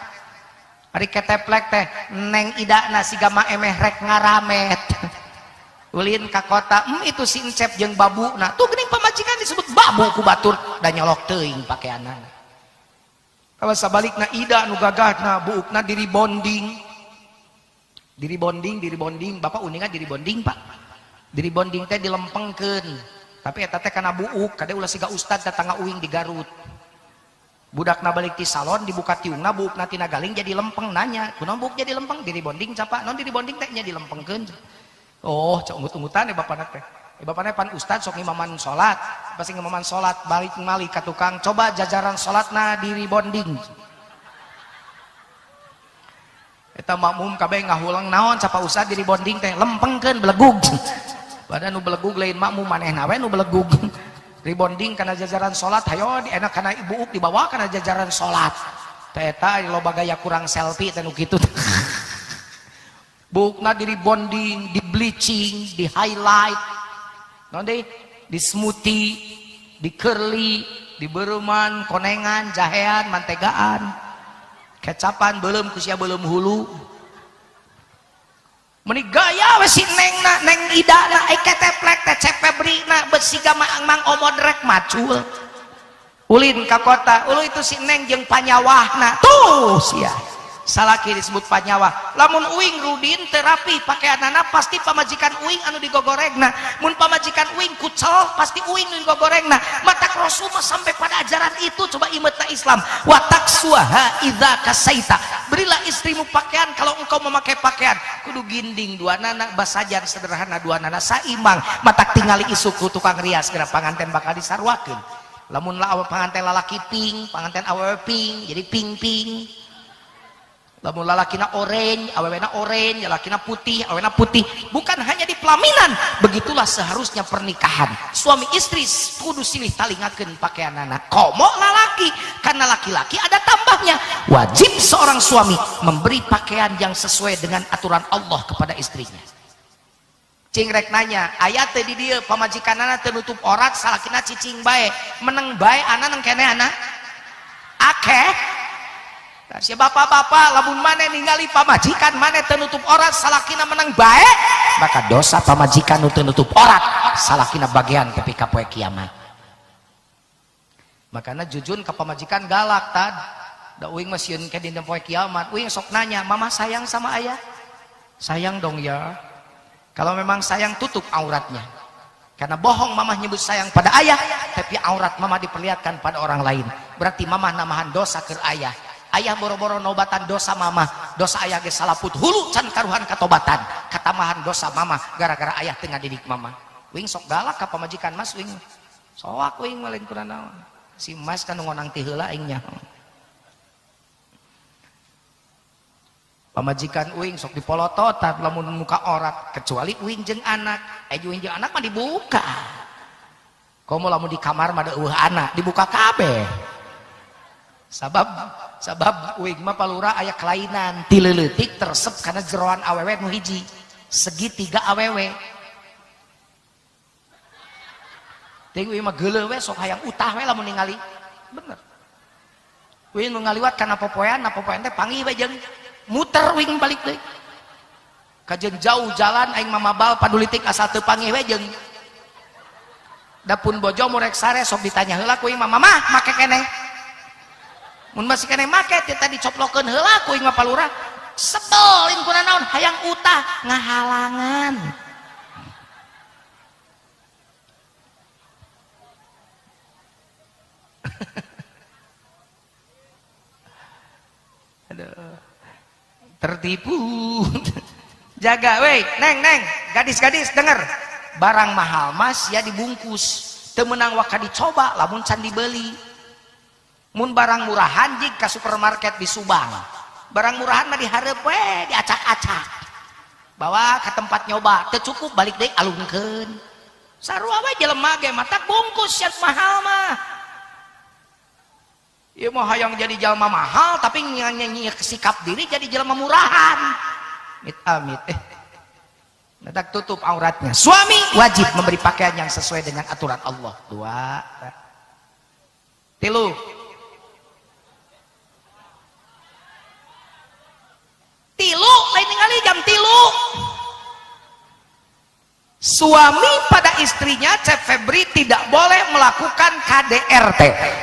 [SPEAKER 1] Ari keteplek teh Neng Idana siga mah emeh rek ngaramet. Ulin ka kota, itu si Encep jeung babu. Nah, tuh geuning pamajikan disebut babu ku batur da nyolok teuing pakeanana. Kalau sabalikna Ida nu gagahna buukna diri bonding. Diri bonding, diri bonding, bapak uninga diri bonding, Pak. Diri bonding teh dilempengkeun. Tapi eta teh kana buuk, kade ulah siga ustad datang uing di Garut. Budakna balik ti salon dibuka tiungna buukna tina galing jadi lempeng nanya, kunaon buuk jadi lempeng? Diri bonding capa? Non diri bonding teh nya dilempengkeun. Oh, cok ungut-ungutan ya bapana teh. Bapana pan ustad sok ngimaman salat, pasti ngimaman salat balik malik ka tukang, coba jajaran salatna diri bonding. Eta makmum kabeh ngahulang naon capa ustad diri bonding teh lempengkeun belegug. Padahal nu belegug lain makmum manehna we nu belegug. Rebonding kana jajaran salat hayo enak kana ibu dibawa kana jajaran salat. Teh eta loba gaya kurang selfie teh nu kitu. Buukna di rebonding, di bleaching, di highlight. Naon deui? Di smoothie, di curly, di beureuman, konengan, jahean, mantegaan. Kecapan beuleum ku sia beuleum hulu. Meni gaya we si nengna, neng idana, ai keteplek teh cepebrina besiga mang omodrek macul. Ulin ka kota, ulu itu si neng jeung panyawahna. Tuh sia. Salaki disebut panyawah. Lamun uing rudin terapi pakeanana pasti pamajikan uing anu digogoregna. Mun pamajikan uing kucel pasti uing nu digogoregna. Matak Rasul mah sampai pada ajaran itu coba imetna Islam. Wa taksuha idza kasaita. Berilah istrimu pakaian kalau engkau memakai pakaian. Kudu ginding dua nana basajan sederhana dua nana saimbang. Matak tingali isuku tukang rias geura panganten bakal disarwakeun. Lamun la panganten lalaki pink, panganten awewe pink, jadi pink-pink. Lamun lalakina oranye, awewena oranye, lalakina putih, awewena putih. Bukan hanya di pelaminan, begitulah seharusnya pernikahan. Suami istri kudu silih talingakeun pakaianana. Komo lalaki, karena laki-laki ada tambahnya. Wajib seorang suami memberi pakaian yang sesuai dengan aturan Allah kepada istrinya. Cing rek nanya, aya teu di dieu pamajikanana teu nutup orat, salakina cicing bae, meneng bae ana neng keneh ana? Akeh. Nah, si bapak-bapak lamun maneh ningali pamajikan maneh teu nutup orat salakina menang bae, maka dosa pamajikan nu teu nutup orat salakina bagian tepi ka poe kiamat. Makana jujun ka pamajikan galak tad. Da uing mah sieun ke dina poe kiamat. Uing sok nanya, "Mama sayang sama ayah?" "Sayang dong ya." Kalau memang sayang tutup auratnya. Karena bohong mama nyebut sayang pada ayah, tapi aurat mama diperlihatkan pada orang lain. Berarti mama namahan dosa ke ayah. Ayah boro-boro nobatan dosa mama, dosa ayah ge salaput hulu can karuhan katobatan, katamahan dosa mama gara-gara ayah teu ngadidik mama. Wing sok galak ka pamajikan mas wing. Soak wing mah lain kurang naon. Si mas kan ngonang ti heula aing nya. Pamajikan uing sok dipolototan lamun muka orat, kecuali uing jeung anak. Uing jeung anak mah dibuka. Komo lamun di kamar mah eueuh anak, dibuka kabeh. Sabab uing mah palura aya kelainan, ti leutik teresep kana jeroan awewe nu hiji, segitiga awewe. Ting uing mah geuleuh we sok hayang utah we lamun ningali. Bener. Uing nu ngaliwat kana popoean, na popoean teh panggih we jeung muter uing balik deui. Kajeun jauh jalan aing mah mabal padulitik asal teu panggih we jeung dapun bojo mu rek sare sok ditanya heula ku uing mah, "Mamah make keneh?" Mun masih keneh make teh tadi coplokeun heula ku uing mah palura. Sebel in kuna naon hayang utah ngahalangan. Aduh. Tertipu. Jaga weh, neng neng, gadis-gadis denger. Barang mahal mas ya dibungkus. Teu meunang waka dicoba lamun can dibeli. Mun barang murahan jig ka supermarket di Subang. Barang murahan mah dihareup we, diacak-acak. Bawa ke tempat nyoba, teu cukup balik deui alungkeun. Sarua we jelema ge matak bungkus yang mahal mah. Ieu mah hayang jadi jelema mahal tapi nyanyi sikap diri jadi jelema murahan. Amit amit. Matak tutup auratnya. Suami wajib memberi pakaian yang sesuai dengan aturan Allah. 2. 3. Tilu, lain ningali jam 3. Suami pada istrinya Cep Febri tidak boleh melakukan KDRT,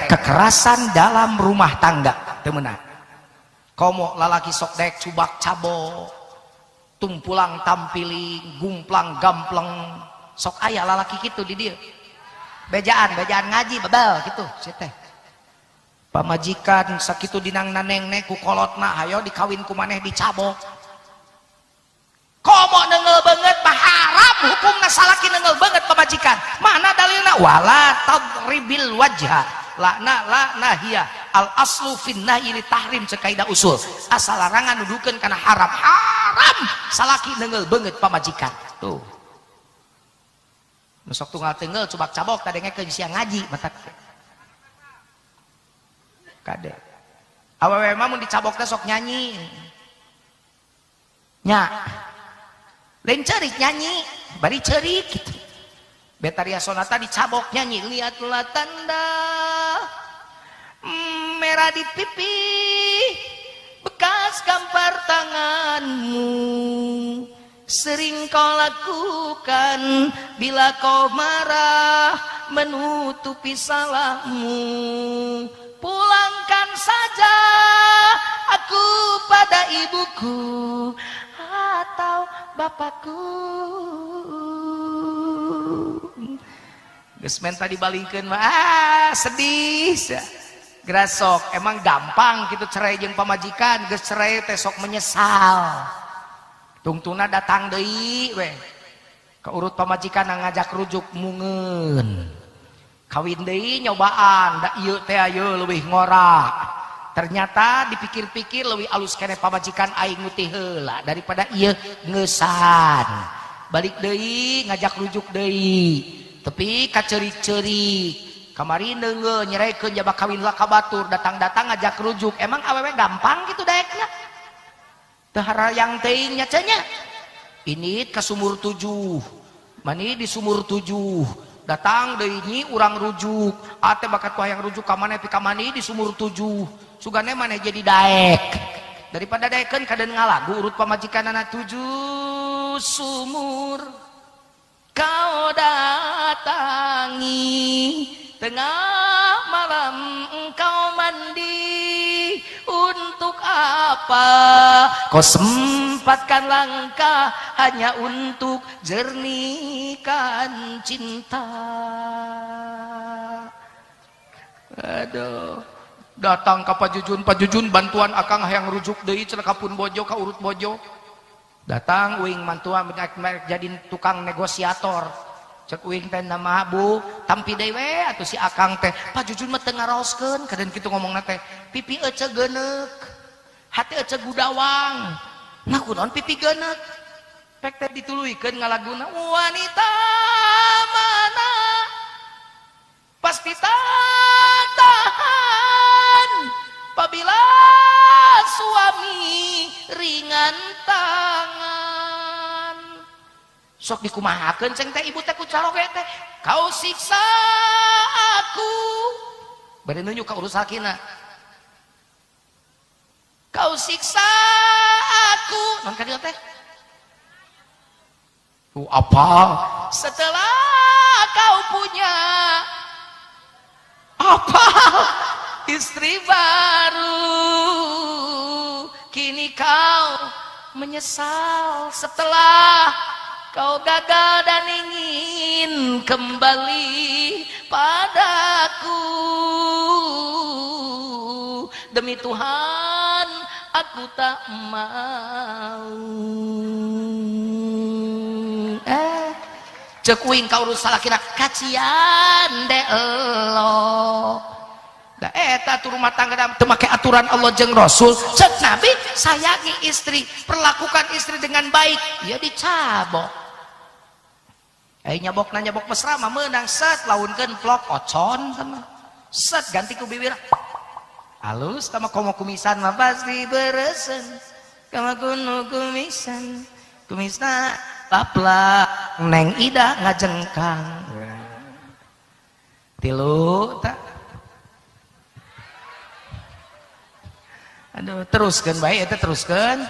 [SPEAKER 1] kekerasan dalam rumah tangga. Teu meunang. Komo lalaki sok daek cubak cabo, tumpulang tampiling, gumplang gampleng, sok aya lalaki kitu di dieu. Bejaan, bejaan ngaji bebel kitu si teh. Pamajikan sakitu dinang nanengne ku kolotna hayo dikawin ku maneh dicabok. Komo neunggeul beungeut mah haram hukumna salaki neunggeul beungeut pamajikan. Mana dalilna? Wala tadribil wajha. La na la nahia. Al aslu fin nahyi li tahrim cek kaidah usul. Asal larangan nuduhkeun kana haram. Haram salaki neunggeul beungeut pamajikan. Tuh. Nu sok tunggal tenggel cubak cabok tadengekeun sia ngaji matak. Kade. Awewe mah mun dicabok teh sok nyanyi. Nya. Lain ceurik nyanyi, bari ceurik gitu. Betaria Sonata dicabok nyanyi, lihatlah tanda merah di pipi bekas gampar tanganmu, sering kau lakukan bila kau marah menutupi salahmu. Pulangkan saja aku pada ibuku atau bapakku. Geus menta dibalingkeun mah sedih. Grasok emang gampang gitu cerai jeung pamajikan, geus cerai teh sok menyesal. Tungtuna datang deui we. Ka urut pamajikan ngajak rujuk mungeun. Kawin deui nyobaan, da ieu teh ayeuna leuwih ngora. Ternyata dipikir-pikir leuwih alus keneh pamajikan aing nu ti heula daripada ieu ngeusan. Balik deui ngajak rujuk deui. Tapi kaceurik-ceurik. Kamari neungeul nyeraikeun jaba kawin lah ka batur, datang-datang ngajak rujuk. Emang awewe gampang gitu daekna? Teu harayang teuing nya cenah. Ini ka sumur 7. Mani di sumur 7. Datang deui nyi urang rujuk. Ate bakat ku hayang rujuk ka maneh pi ka mani di sumur 7. Sugane maneh jadi daek. Daripada daekeun kaden ngalagu urut pamajikanana 7 sumur kau datangi, tengah malam engkau mandi, untuk apa kau sempatkan langkah hanya untuk jernihkan cinta. Aduh, datang ka Pak Jujun, Pak Jujun bantuan akang hayang rujuk deui cenah ka pun bojo ka urut bojo. Datang uing mantua jadi tukang negosiator. Cek uing teh nama bu tampi deui we atuh si akang teh Pak Jujun mah teu ngaraoskeun kaden kitu ngomongna teh pipi ece geuneuk hati ece gudawang nah kunaon pipi geuneuk pek teh dituluykeun ngalaguna wanita mana pasti tak tahan apabila suami ringan tangan. Sok dikumahakeun ceng teh ibu teh ku caroge teh kau siksa aku bari nunjuk ka urus sakina kau siksa aku non ka dieu teh tuh apa setelah kau punya apa istri baru kini kau menyesal setelah kau gagal dan ingin kembali padaku. Demi Tuhan aku tak mau. Cek uing kau urus salah kira kacian de elo. Da eta tuh rumah tangga teu make aturan Allah jeung Rasul. Cek Nabi sayangi istri, perlakukan istri dengan baik, ya dicabok. Nyabok na nyabok mesra mah meunang set launkeun plok ocon sama set ganti ku bibir halus tama komo kumisan mah pasti beresen kama kunu kumisan kumisna lapla neng ida ngajengkang tilu tak aduh teruskeun bae eta teruskeun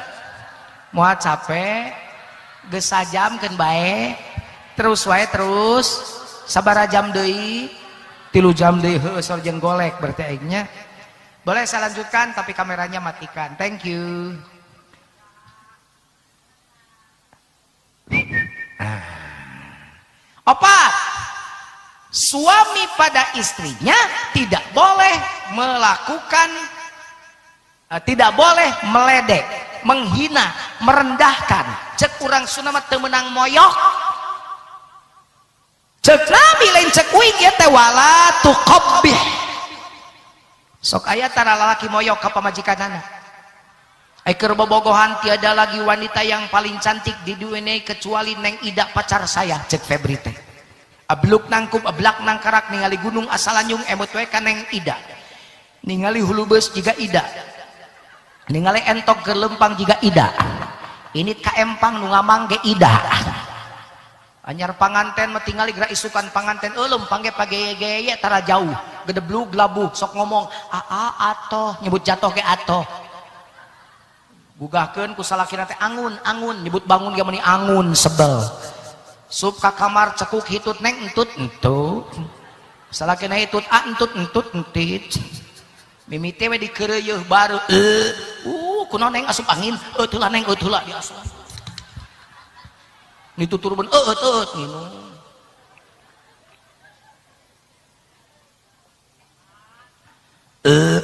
[SPEAKER 1] moal capek geus sajam keun bae terus wae terus sabaraha jam deui 3 jam deui heueuh sareng golek berarti aingnya. Boleh saya lanjutkan tapi kameranya matikan. Thank you. Opat, suami pada istrinya tidak boleh melakukan, tidak boleh meledek, menghina, merendahkan. Cek urang Sunda mah teu meunang moyok. Cek Nabi lain cek uing ieu teh wala tuqabbih. Sok aya tara lalaki moyok ka pamajikanana. Keur bobogohan tiada lagi wanita yang paling cantik di dunia kecuali Neng Ida pacar saya, cek Febri teh. Abluk nangkup ablak nangkarak ningali gunung asalanyung emut we ka Neng Ida. Ningali hulu beus jiga Ida. Ningali entok keur lempang jiga Ida. Ini ka empang nu ngamang ge Ida. Anyar panganten mah tingali geura isukan panganten lempang ge pageye-geye tara jauh. Gedeblug labuh sok ngomong aa atoh nyebut jatoh ge atoh. Gugahkeun ku salakina teh angun angun nyebut bangun ge meuni angun sebel. Sup ka kamar cekuk hitut neng entut entut. Salakina hitut a entut entut entit. Mimiti we dikeureuyeun baru kunaon neng asup angin teu lah neng teu lah diasup. Ditutur ben eueut nginum.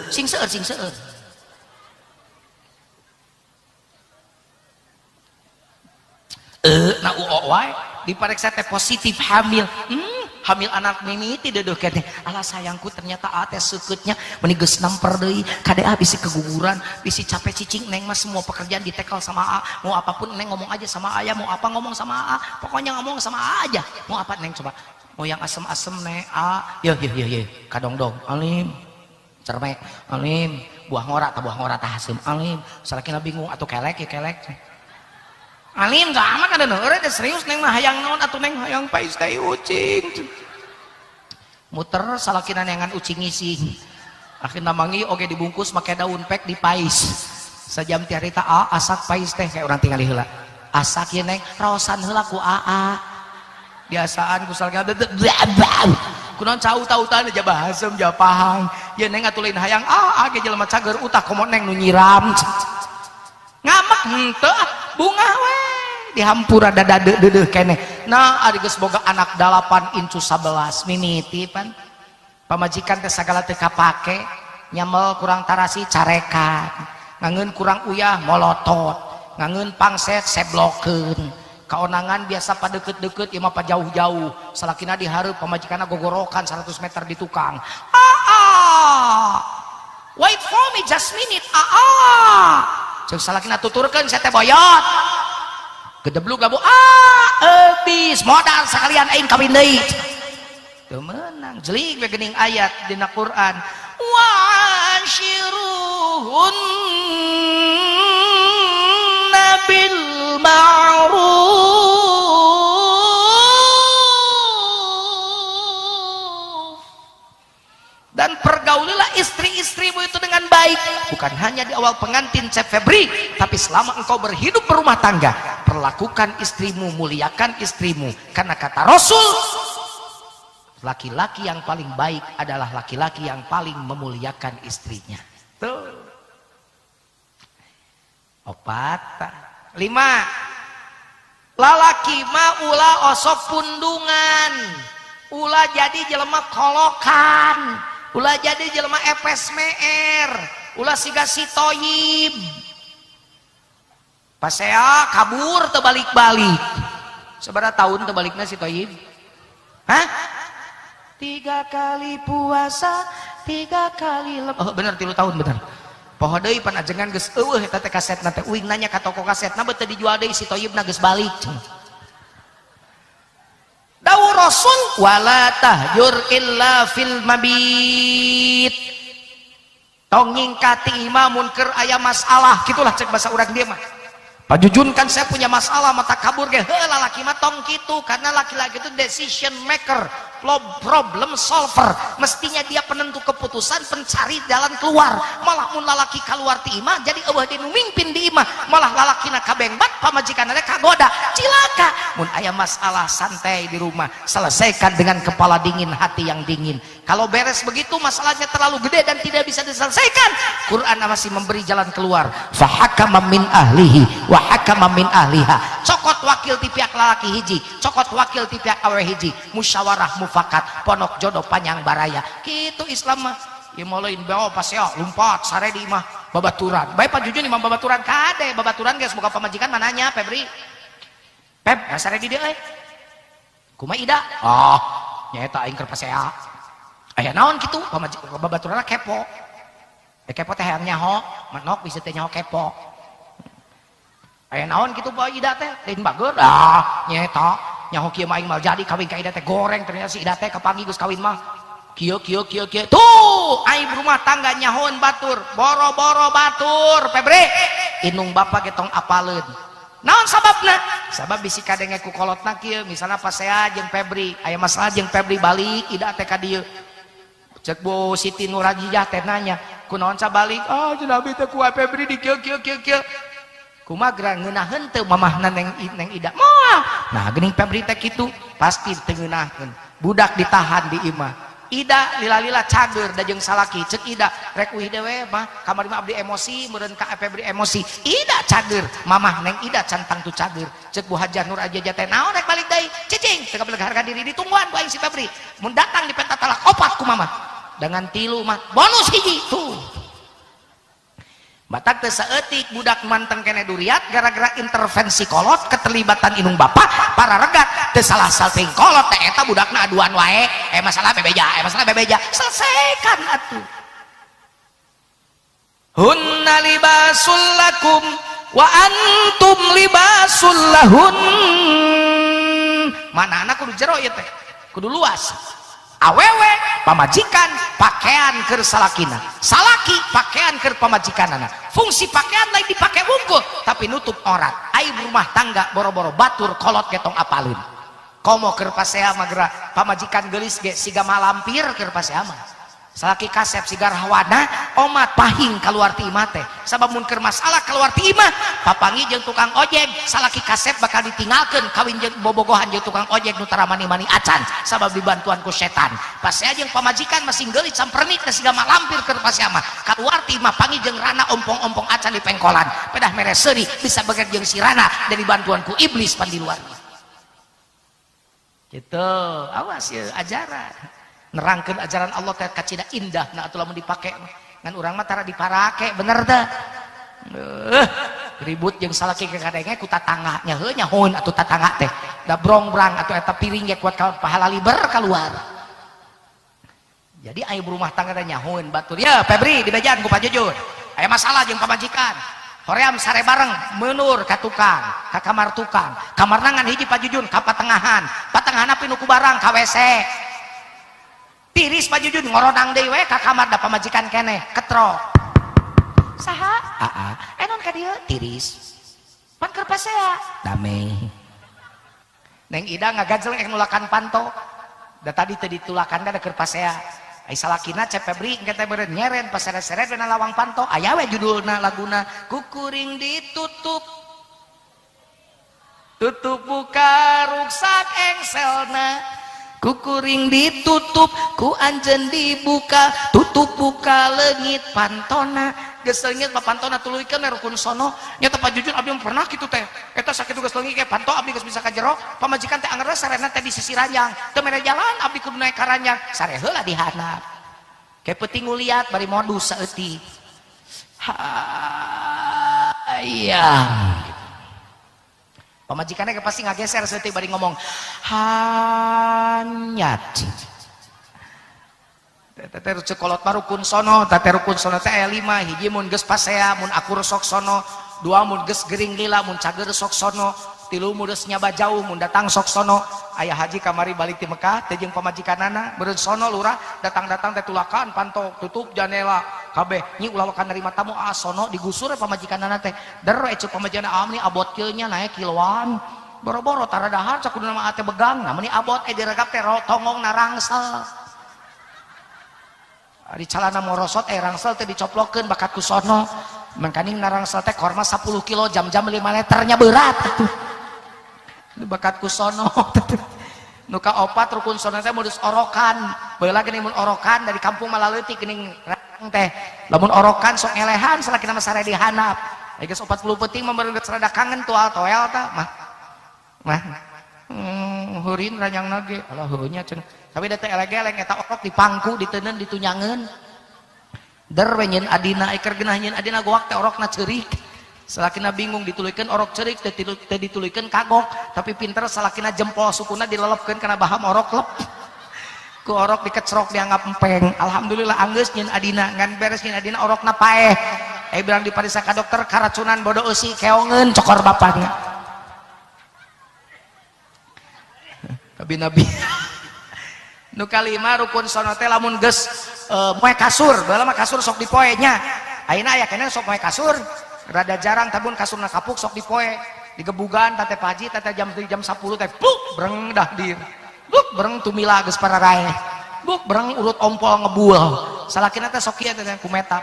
[SPEAKER 1] Sing seueur sing seueur. Na uo wae dipareksa teh positif hamil. Hamil anak mimiti dedeuh keneh. Alah sayangku ternyata a teh seukeutnya meuni geus namper deui. Kade a bisi keguguran, bisi capek cicing neng mah semua pekerjaan ditekel sama a. Mau apapun neng ngomong aja sama ayah, mau apa ngomong sama a. Pokoknya ngomong sama a aja. Mau apa neng coba? Mau yang asem-asem neng a. Yeuh yeuh yeuh yeuh. Kadongdong alim. Cermek alim. Buah ngora tah buah ngora tah haseum alim. Salakina bingung atuh kelek ya kelek. Alim sama kan deuneur teh serius neng mah hayang naon atuh neng hayang pais teh ucing. Muter salakina neangan ucing ngising. Akhirna mangi oge dibungkus make daun pek dipais. Sajam ti harita a asak pais teh kayak urang tingali heula. Asak ieu neng raosan heula ku aa. Biasaan ku salakina kunaon cau-tautan aja bahasem japahang. Ieu neng atuh lain hayang aa ge jelema cager utak komo neng nu nyiram. Ngamek henteu bunga we dihampura dada deudeuh keneh. Nah ari geus boga anak 8 incu 11 mimiti pan pamajikan teh sagala teu kapake, nyamel kurang tarasi carekan, ngangeun kurang uyah molotot, ngangeun pangset seblokeun, kaonangan biasa padeukeut-deukeut ieu mah pajauh-jauh, salakina dihareup pamajikanna gogorokan 100 meter di tukang. Aa wait for me just minute aa. Cek salakina tuturkeun saya teh boyot. Gedeblug labu ebis modal sekalian aing kawin deui. Teu meunang jelik we geuning ayat dina Quran. Wa ashiruhunna bil ma'ruf. Dan pergaulilah istri-istrimu itu dengan baik. Bukan hanya di awal pengantin Cep Febri, tapi selama engkau berhidup berumah tangga, perlakukan istrimu, muliakan istrimu. Karena kata Rasul, laki-laki yang paling baik adalah laki-laki yang paling memuliakan istrinya. Tuh. 4, 5. Lalaki ma ulah osok pundungan, ulah jadi jelema kolokan, ulah jadi jelema epes meer, ulah siga si Toyib. Pasea kabur terbalik-balik. Seberapa tahun terbaliknya si Toyib? Hah? 3 kali puasa, 3 kali oh, bener 3 tahun bener. Poho deui pan ajengan geus eueuh eta teh kasetna teh uing nanya ka toko kasetna beuh teu dijual deui si Toyibna geus balik. Dawuh Rasul wala tahjur illa fil mabit. Tong nyingkati imah mun keur aya masalah, gitulah cek bahasa urang dieu mah. Pak Jujun kan saya punya masalah mata kabur ge heuh lalaki mah tong kitu karena laki-laki itu decision maker, problem solver, mestinya dia penentu keputusan, pencari jalan keluar. Malah mun lalaki keluar ti imah jadi eueuh di nu mimpin di imah, malah lalakina kabengbat pamajikanna teh kagoda, cilaka. Mun aya masalah santai di rumah, selesaikan dengan kepala dingin, hati yang dingin. Kalau beres begitu masalahnya terlalu gede dan tidak bisa diselesaikan, Quran masih memberi jalan keluar. Fahakama min ahlihi wa hakama min ahliha. Cokot wakil ti pihak lalaki hiji, cokot wakil ti pihak awewe hiji, musyawarah mufakat, ponok jodoh panjang baraya. Kitu Islam mah. Ieu mah lain bawa pasea lompat sare di imah babaturan. Bae Pak Jujun imah babaturan kade, babaturan geus boga pamajikan mananya Febri. Peb, sare di dieu euy. Kumaha Ida? Ah, nyaeta aing keur pasea. Aya naon kitu pamajikan babaturanna kepo. Kepo teh hayang nyaho, manok bisa teh nyaho kepo. Aya naon kitu Pak Ida teh lain bager. Ah, nyaeta. Nyaho kieu mah aing mal jadi kawin ka Ida teh goreng, ternyata si Ida teh kapanggih geus kawin mah kieu kieu kieu kieu. Tuh aing rumah tangga nyahoeun batur, boro-boro batur Febri indung bapak ge tong apaleun. Naon sababna? Sabab bisi kadenge ku kolotna kieu, misalna pasea jeung Febri aya masalah jeung Febri balik Ida teh ka dieu. Cek Bu Siti Nurajijah teh nanya, kunaon balik? Ah, cenah abi teh ku Febri di kieu kieu kieu kieu. Kumaha geura ngeunaheun teu mamahna neng neng Ida? Moal. Nah, geuning Febri teh kitu, pasti teu ngeunaheun. Budak ditahan di imah. Ida lila-lila cager da jeung salaki. Cek Ida, rek uih dewe mah kamari mah abdi emosi, meureun ka Febri emosi. Ida cager, mamah neng Ida cantang tu cager. Cek Bu Hajah Nur aja teh naon rek balik deui? Cicing, teu kabeleg harga diri ditungguan ku aing si Febri. Mun datang dipenta talak opat ku mamah. Dengan tilu mah bonus hiji tuh. Batak teu saeutik budak manteng kene duriat gara-gara intervensi kolot, keterlibatan indung bapak para regat teu salah salting kolot teh eta budakna aduan wae, masalah bebeja, masalah bebeja, selesaikan atuh. Hunna libasul lakum wa antum libasul lahun. Mana anak kudu jero ieu teh, kudu luas. Awewe pamajikan pakaian keur salakina, salaki pakaian keur pamajikanana. Fungsi pakaian lain dipakai wungkul tapi nutup aurat. Aib rumah tangga boro-boro batur kolot ge tong apaleun. Komo keur pasea mah geura pamajikan geulis ge siga malampir keur pasea mah. Salaki kasep siga rahwana omat pahing kaluar ti imah teh. Sabab mun keur masalah kaluar ti imah papanggih jeung tukang ojek, salaki kasep bakal ditinggalkeun kawin jeung bobogohan jeung tukang ojek nu tara mani-mani acan sabab dibantuan ku setan. Pasea jeung pamajikan masing geulis sampernik teh siga malampir keur pasea mah. Kaluar ti imah panggih jeung rana ompong-ompong acan di pengkolan. Pedah mere seuri bisa beger jeung si rana dan dibantuan ku iblis pan di luar. Gitu, awas ya ajaran. Nerangkeun ajaran Allah teh kacida indah nah atuh lamun dipake ngan urang mah tara diparake bener teh. Ribut jeung salaki ke kadenge ku tatangga nya heuh nyahoeun atuh tatangga teh da brongbrang atuh eta piring ge kuat pahala liber keluar. Jadi aya berumah tangga teh nyahoeun batur ya Febri dibejaan ku Pak Jujun aya masalah jeung pamajikan hoream sare bareng menur ka tukang ka kamar tukang kamar nangan hiji Pak Jujun ka patengahan patengahan pinuh ku barang ka WC tiris Pak Jujun ngorodang deui we ka kamar da pamajikan keneh ketrok saha aa enon ka dieu tiris pan keur pasea dame Neng Ida ngagajleng ek nulakan panto da tadi teu ditulakan da keur pasea ai salakina Cep Febri engke teh beureun nyeren pasere-sere dina lawang panto aya we judulna laguna kukuring ditutup tutup buka ruksak engselna kukuring ditutup ku anjeun dibuka tutup buka leungit pantona geus leungit mah pantona tuluykeun rukun sono nya teh Pak Jujun abdi pernah kitu teh eta sakitu geus leungit ge panto abdi geus bisa ka jero pamajikan teh angger sarena teh di sisi ranjang teu mere jalan abdi kudu naek ka ranjang sare heula di handap ke peuting nguliat bari modus saeutik hayang pamajikannya pasti ngageser saeutik bari ngomong hanyat teh cek kolot mah rukun sono teh rukun sono teh aya 5 hiji mun geus pasea mun akur sok sono dua mun geus gering lila mun cager sok sono tilu mun geus nyaba jauh mun datang sok sono aya haji kamari balik ti Mekah teh jeung pamajikanana beureun sono lurah datang-datang teh tulakan panto tutup janela kabeh nyi ulah wakan nerima tamu ah sono digusur pamajikanana teh der ecuk pamajikanana ah meni abot kieu nya naek kiloan boro-boro tara dahar sakuduna mah teh begang nah meni abot diregap teh tongong narangsel di calana morosot rangsel teh dicoplokeun bakat ku sono mangkaning narangsel teh korma 10 kilo jam-jam 5 liternya berat atuh bakat ku sono nu ka opat rukun sono teh modus orokan baheula geuning mun orokan dari kampung malaleutik geuning teh lamun orokan sok ngelehan salakina mah sare di handap ai geus 40 peuting mah geus rada kangen tual toel tah mah mah heurin ranjangna ge alah heuh nya cenah tapi da teh eleng-eleng eta orok dipangku diteundeun ditunyangeun der we nyeun adina keur geunah nyeun adina goak teh orokna ceurik salakina bingung dituluykeun orok ceurik teh dituluykeun kagok tapi pinter salakina jempol sukuna dilelepkeun kana baham orok lep ku orok dikecrok dianggap empeng alhamdulillah anggeus nyeun adina ngan beres nyeun adina orokna paeh bilang dipariksa ka dokter karacunan bodo eusi keongeun cokor bapakna. Nabi-nabi. Nu kalima rukun sono teh lamun geus moe kasur, baheula mah kasur sok dipoe nya. Ayeuna aya keneh sok moe kasur, rada jarang tabun kasurna kapuk sok dipoe. Digebugan tate paji tate jam 10 teh buk breng dah dir. Buk breng tumila geus pararae. Buk breng urut ompol ngebul. Salakina teh sok ieu teh kumetap.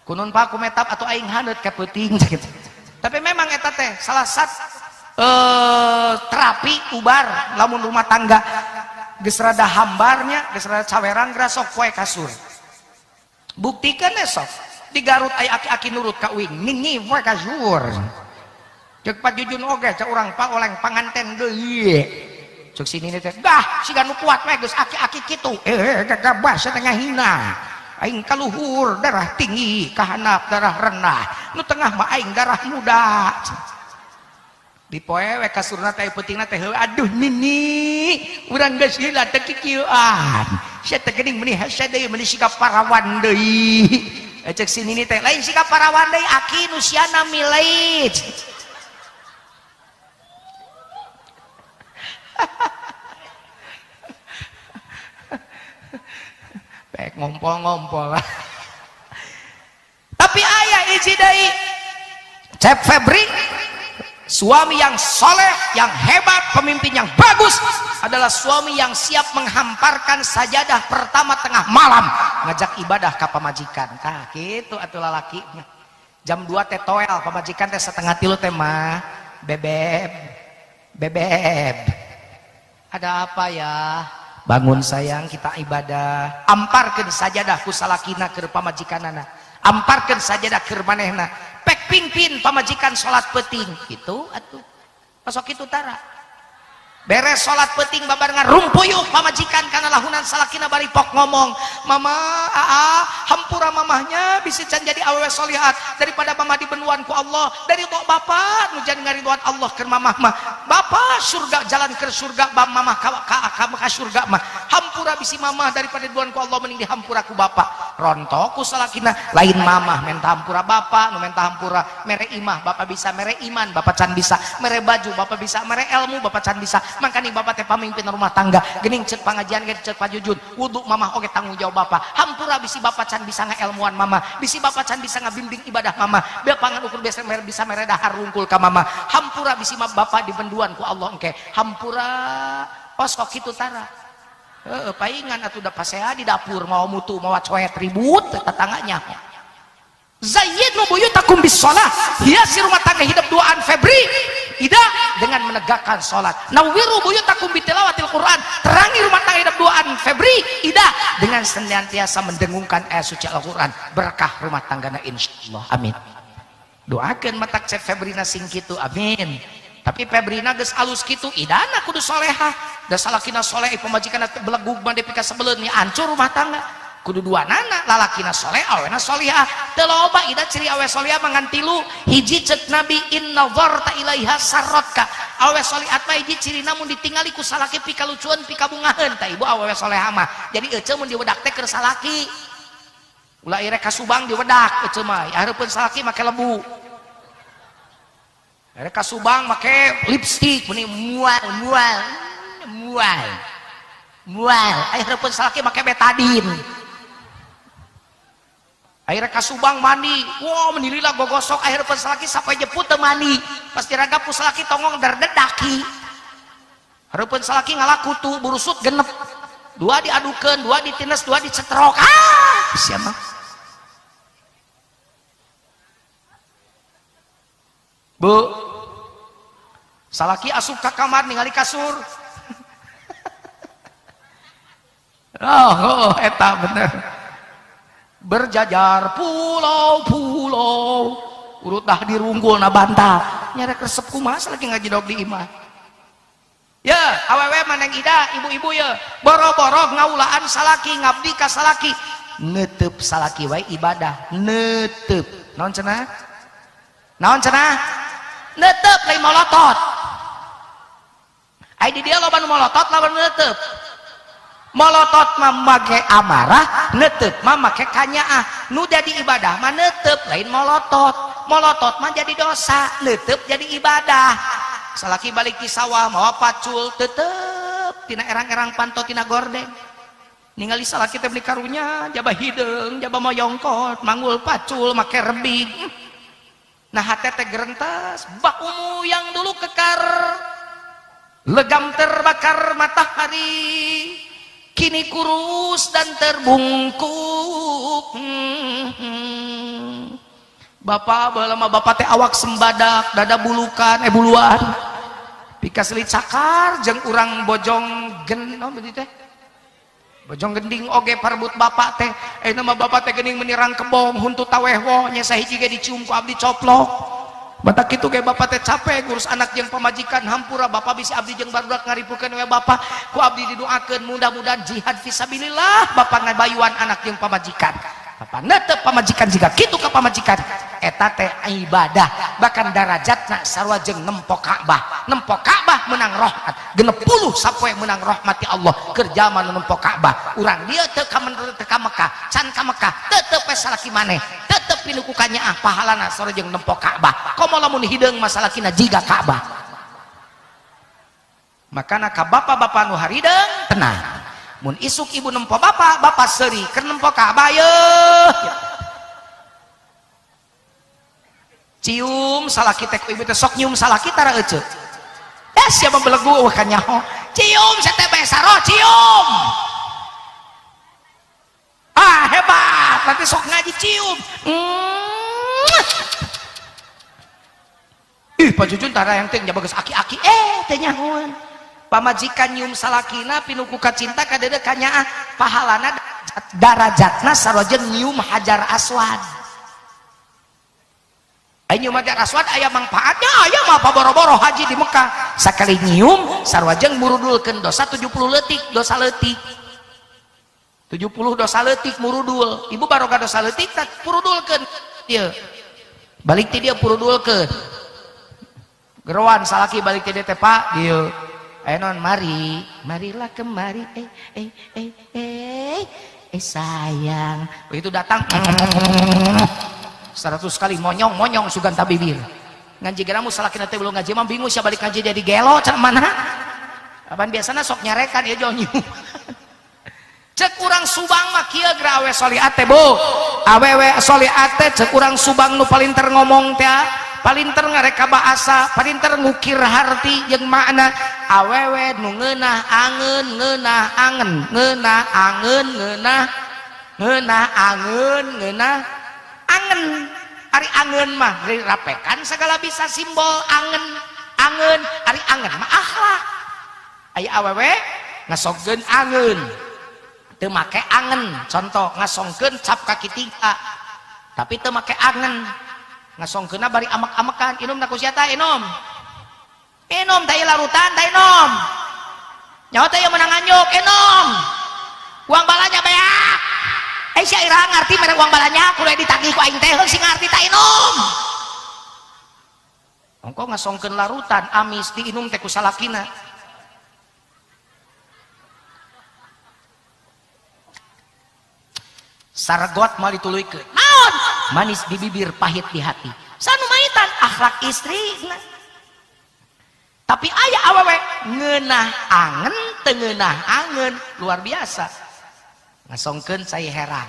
[SPEAKER 1] Kunun pak kumetap atau aing haneut ka peuting gitu. Tapi memang eta teh salah satu terapi ubar lamun rumah tangga geus rada hambarnya, geus rada caweran geura sok poe kasur. Buktikan sok di Garut aya aki-aki nurut ka uing nini poe kasur. Ceuk Pak Jujun oge cek urang pa oleng panganten deui. Ceuk si nini teh dah siga nu kuat we geus aki-aki kitu. Gagabah satengah hina. Aing kaluhur darah tinggi, kahanap darah rendah. Nu tengah mah aing darah muda. Dipoe we kasurna teh peutingna teh aduh nini urang geus heula teh kikieuan sia teh geuning meuni hese deui meuni sikap parawan deui ceuk si nini teh lain sikap parawan deui aki nu siana milih. Pek ngompol-ngompol. Tapi aya hiji deui Cep Febri, suami yang soleh, yang hebat, pemimpin yang bagus adalah suami yang siap menghamparkan sajadah pertama tengah malam ngajak ibadah ka pamajikan. Tah kitu atuh lalaki. Jam 2 teh toel pamajikan teh 2:30 teh mah bebeb bebeb. Ada apa ya? Bangun sayang kita ibadah. Amparkeun sajadah ku salakina keur pamajikanana. Amparkeun sajadah keur manehna. Pek pingpin pamajikan salat peuting gitu atuh. Masuk kitu tara. Beres salat peuting babarengan rumpuyuk pamajikan kana lahunan salakina bari pok ngomong, "Mama, aa, hampura mamahnya bisi can jadi awewe solihat daripada mama dibenuan ku Allah, dari tok bapak nu jadi ngariduan Allah keur mamah mah. Bapak surga jalan ke surga, bam mamah ka surga mah. Hampura bisi mamah daripada diduan ku Allah mending dihampura ku bapak." Rontok ku salakina, lain mamah menta hampura bapak, nu menta hampura mere imah bapak bisa, mere iman bapak can bisa, mere baju bapak bisa, mere ilmu bapak can bisa. Makanya bapak teh pamimpin rumah tangga gening cek pangajian ge cek pajujun wudu mamah oge tanggung jawab bapak. Hampura bisi bapak can bisa ngaelmuan mama, bisi bapak can bisa ngabimbing ibadah mama, biar pangan ukur biasa bisa mere dahar rungkul ka mama. Hampura bisi bapak dibenduan ku Allah engke. Hampura os kok kitu tara. Heeh paingan atuh da pasea di dapur mau mutu mau coet ribut tetangganya. Zayyinu buyutakum bis-shalah, hiasi rumah tangga hidup duaan Febri ida dengan menegakkan salat. Nawwiru buyutakum bitilawatil Quran, terangi rumah tangga hidup duaan Febri ida dengan senantiasa mendengungkan ayat suci Al-Quran. Berkah rumah tanggana insyaallah. Amin. Doakeun matak cek Febrina sing kitu. Amin. Tapi Febrina geus alus kitu, idana kudu solehah. Da salakina soleh pamajikanna belegug mah depi ka sebeleun hancur rumah tangga. Kudu dua nana lalakina soleh awena solihah. Teu loba ida ciri awe solihah mah ngan tilu. Hiji ceuk Nabi inna dzarta ilaiha sarratka. Awe solihat mah hiji cirina mun ditingali ku salaki pikalucueun pikabungaheun. Tah ibu awewe solehah mah. Jadi eceu mun diwedak teh keur salaki. Ulah irek ka Subang diwedak eceu mah. Hareupeun salaki make lebu. Irek ka Subang make lipstik meni mual mual mual. Mual. Aya hareupeun salaki make betadine. Akhirnya ka Subang mandi, wow menilila gogosok, akhirnya pesalaki sampai jeput teu mandi, pasti ragap ku salaki tongong derdedaki. Hareupeun salaki ngalakutu burusut genep, dua diadukeun, dua ditines, dua dicetrok, ah siapa? Bu, salaki asup ka kamar ningali kasur. Oh, eta bener. Berjajar pulau-pulau urut dah dirunggul na bantal nyarek resep kumaha lagi ngajidog di imah ya awewe maneng ida ibu-ibu ya boro-boro ngaulaan salaki ngabdi ka salaki netep salaki wae ibadah netep naon cenah naon cenah netep lain molotot ai di dieu loba nu molotot lawan netep. Molotot mah make amarah, netep mah make kanyaah. Nu jadi ibadah mah netep, lain molotot. Molotot mah jadi dosa, netep jadi ibadah. Salaki balik ti sawah mawa pacul tetep tina erang-erang panto tina gordeng. Ningali salaki teh beli karunya jaba hideung, jaba moyongkot, manggul pacul make rebing. Nah hate teh gerentes, bak umu yang dulu kekar, legam terbakar matahari, kini kurus dan terbungkuk. Bapak baheula mah bapak teh awak sembadak, dada bulukan, buluan. Pikaseli cakar jeung urang bojong gen, naon berarti teh? Bojong gending oge parbut bapak teh. Nama bapak teh geuning menirang kebong, huntu tawehwo nya sahiji ge dicium ku abdi coplok. Batak kitu ge bapak teh capek ngurus anak jeung pamajikan hampura bapak bisi abdi jeung barudak ngaripukeun we bapak ku abdi didoakeun mudah-mudahan jihad fisabilillah bapak ngabayuan anak jeung pamajikan. Bapak netep pamajikan jiga kitu ka pamajikan eta teh ibadah bahkan darajatna sarua jeung nempo Ka'bah. Nempo Ka'bah menang rahmat 60 sapoe menang rahmat ti Allah keur jalma nu nempo Ka'bah. Urang dieu teu ka Mekah can ka Mekah tetep we salaki maneh tetep pinuh ku kanyaah pahalana sarua jeung nempo Ka'bah. Komo lamun hideung masalakina jiga Ka'bah. Makana ka bapak-bapak nu harideung tenang. Mun isuk ibu nempo bapak, bapak seuri keur nempo Ka'bah yeuh. Cium salaki teh ku ibu teh sok nyium salaki tara eceu. Siapa belegu eueuh kanyaho. Cium sateh bae saro cium. Ah hebat, nanti sok ngaji cium. Ih Pak Jujun tara yang teh nya bagus aki-aki teh nyahoan. Pamajikan nyium salakina pinuh ku kacinta kadeudeuk kanyaah pahalana darajatna sarua jeung nyium hajar aswad. Aya nyium hajar aswad aya mangpaatnya aya mah paboro-boro haji di Mekah. Sakali nyium sarua jeung murudulkeun dosa 70 leutik, dosa leutik. 70 dosa leutik murudul. Ibu baroga dosa leutik tak purudulkeun ieu. Balik ti dia purudulkeun. Geroan salaki balik ti dia teh Pak dieu. Non mari, marilah kemari, sayang. Begitu datang 100 kali monyong monyong suganta bibir. Ngaji geramu salakina teh belum ngaji mah bingung sia balik ngaji jadi gelo cenah mana. Apaan biasana sok nyarekan ieu jauh nyium. Cek urang Subang mah kieu geura awe soliat teh Bu. Awewe soliat teh cek urang Subang nu palinter ngomong teh, palinter ngareka bahasa, palinter ngukir harti jeung makna. Awewe nu ngeunah angeun, ngeunah angen, ngeunah angeun, ngeunah ngeunah angeun, ngeunah angen. Ari angeun mah dirapekan segala bisa simbol angen, angeun, ari angen mah akhlak. Aya awewe ngasongkeun angeun, teu make angen. Contoh ngasongkeun cap kaki tiga, tapi teu make angen. Ngasongkeunna bari amek-amekan, inum na ku sia tah inum. Inum teh larutan teh inum. Nyawa teh ieu meunang nganjuk, inum. Uang balanya beak. Sia iraha ngarti mere uang balanya kudu ditagih ku aing teh heuh sing ngarti tah inum. Ongko ngasongkeun larutan amis diinum teh ku salakina. Sargot mal dituluykeun. Naon? Manis di bibir, pahit di hati. Sanu maitan akhlak istri. Tapi aya awewe ngeunah angen teu ngeunah angen, luar biasa. Ngasongkeun cai herang.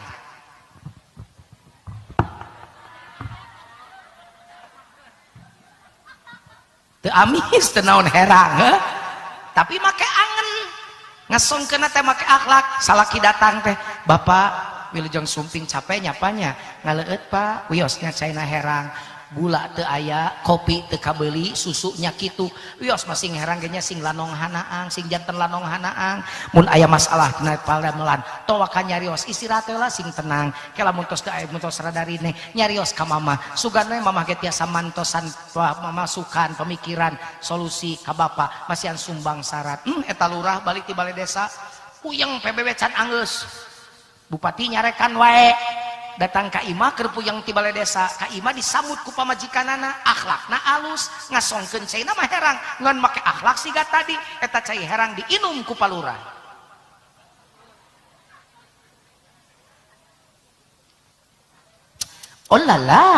[SPEAKER 1] Teu amis teu naon herang, heuh. Tapi make angen. Ngasongkeunna teh make akhlak. Salaki datang teh, "Bapak, wilujeng sumping capek nyapanya ngaleueut Pak, wiosnya caina herang, gula teu aya, kopi teu kabeuli, susunya kitu. Wios masing herang ge nya sing lanong hanaang, sing janten lanong hanaang. Mun aya masalah dina palamelan, towa ka nyarios, istirahat heula sing tenang. Ke lamun tos teu aya mun tos rada rineh, nyarios ka mama. Sugan we mamah ge tiasa mantosan pamasukan, pemikiran, solusi ka bapa, masihan sumbang syarat. Eta lurah balik ti bale desa, puyeng PBB can anggeus. Bupati nyarekan wae datang ka imah keur puyeng ti bale desa, ka imah disambut ku pamajikanana, akhlakna alus, ngasongkeun caina mah herang, ngan make akhlak siga tadi, eta cai herang diinum ku palurah. Oh lala.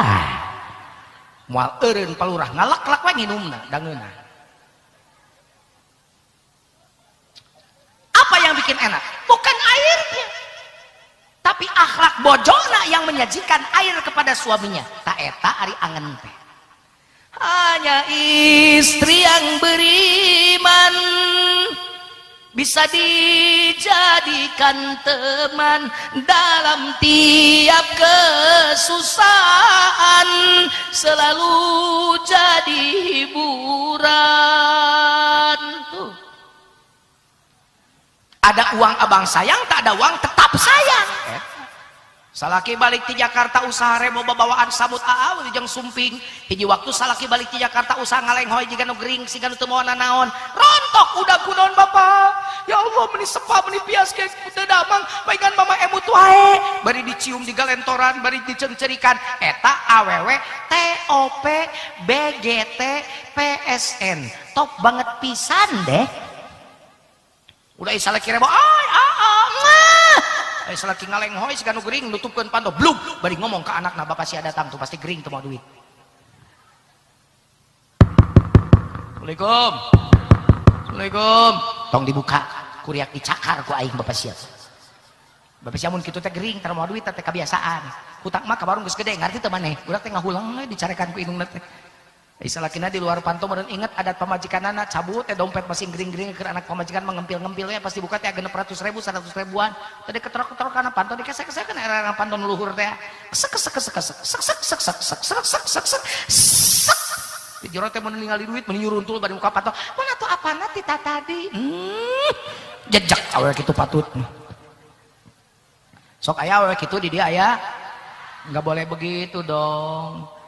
[SPEAKER 1] Moal eureun palurah ngalaklak we nginumna dangeuna. bikin enak? Bukan airnya, tapi akhlak bojona yang menyajikan air kepada suaminya. Tak eta ari angen teh. Hanya istri yang beriman bisa dijadikan teman dalam tiap kesusahan, selalu jadi hiburan. Tuh. Ada uang abang sayang, tak ada uang tetap sayang. Salaki balik di Jakarta usaha rebo babawaan samut aa jeung sumping. Hiji waktu salaki balik di Jakarta usaha ngalenghoy jiga nu gering siga nu teu mawa nanaon. Rontok udah kunaon bapak. Ya Allah meni sepa meni pias ge teu damang paingan mama emut wae. Bari dicium di galentoran, bari diceungceurikan. Eta awewe TOP BGT PSN. Top banget pisan deh. Udah salaki rebo ay aa ngah. Salaki ngalenghoy siga nu gering nutupkeun panto blug bari ngomong ke anakna bapak sia datang tuh pasti gering teu mau duit. Assalamualaikum. Assalamualaikum. Tong dibuka kuriak dicakar ku aing bapak sia. Bapak sia mun kitu teh gering teu mau duit teh kebiasaan. Hutang mah ka warung geus gede ngarti teu maneh. Budak teh ngahulang we dicarekan ku indungna teh. Salakina di luar panto meureun inget adat pamajikanana cabut teh dompet masih gering-gering keur anak pamajikan mah ngempil-ngempil we pasti buka teh 600.000 100 ribuan tadi keterok-keterok kana panto dikesek-kesek kana era panto nu luhur teh kesek kesek kesek kesek sek sek sek sek sek sek sek sek sek sek di jero teh mun ningali duit mun nyuruntul bari muka panto mana tuh apana ti tadi jejak awewe kitu patut sok aya awewe kitu di dieu aya enggak boleh begitu dong.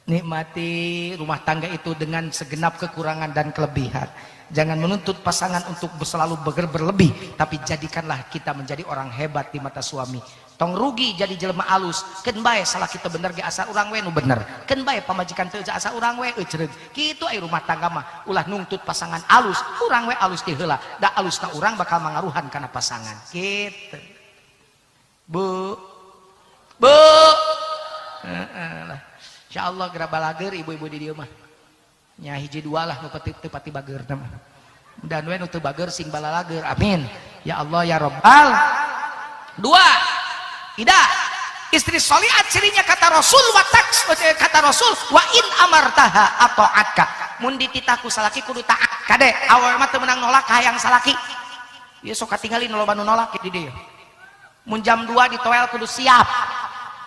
[SPEAKER 1] Nikmati rumah tangga itu dengan segenap kekurangan dan kelebihan. Jangan menuntut pasangan untuk selalu berlebih, tapi jadikanlah kita menjadi orang hebat di mata suami. Tong rugi jadi jelema alus, keun bae salah kita bener ge asal urang we nu bener. Keun bae pamajikan teu asal urang we eucreug. Kitu ai rumah tangga mah ulah nungtut pasangan alus, urang we alus ti heula. Da alusna urang bakal mangaruhan kana pasangan. Kitu. Bu. Bu. Heeh lah. Insyaallah geura balager ibu-ibu di dieu mah. Nya hiji dua lah nu teu pati bager teh mah. Dan we nu teu bager sing balalager. Amin. Ya Allah ya Rabbal. Dua. Ida istri sholihat cirinya kata Rasul wa taks kata Rasul wa in amartaha ata'atka. Mun dititah ku salaki kudu taat. Kade awewe mah teu meunang nolak hayang salaki. Ieu sok katingali nu loba nu nolak di dieu. Mun jam 2 ditoel kudu siap.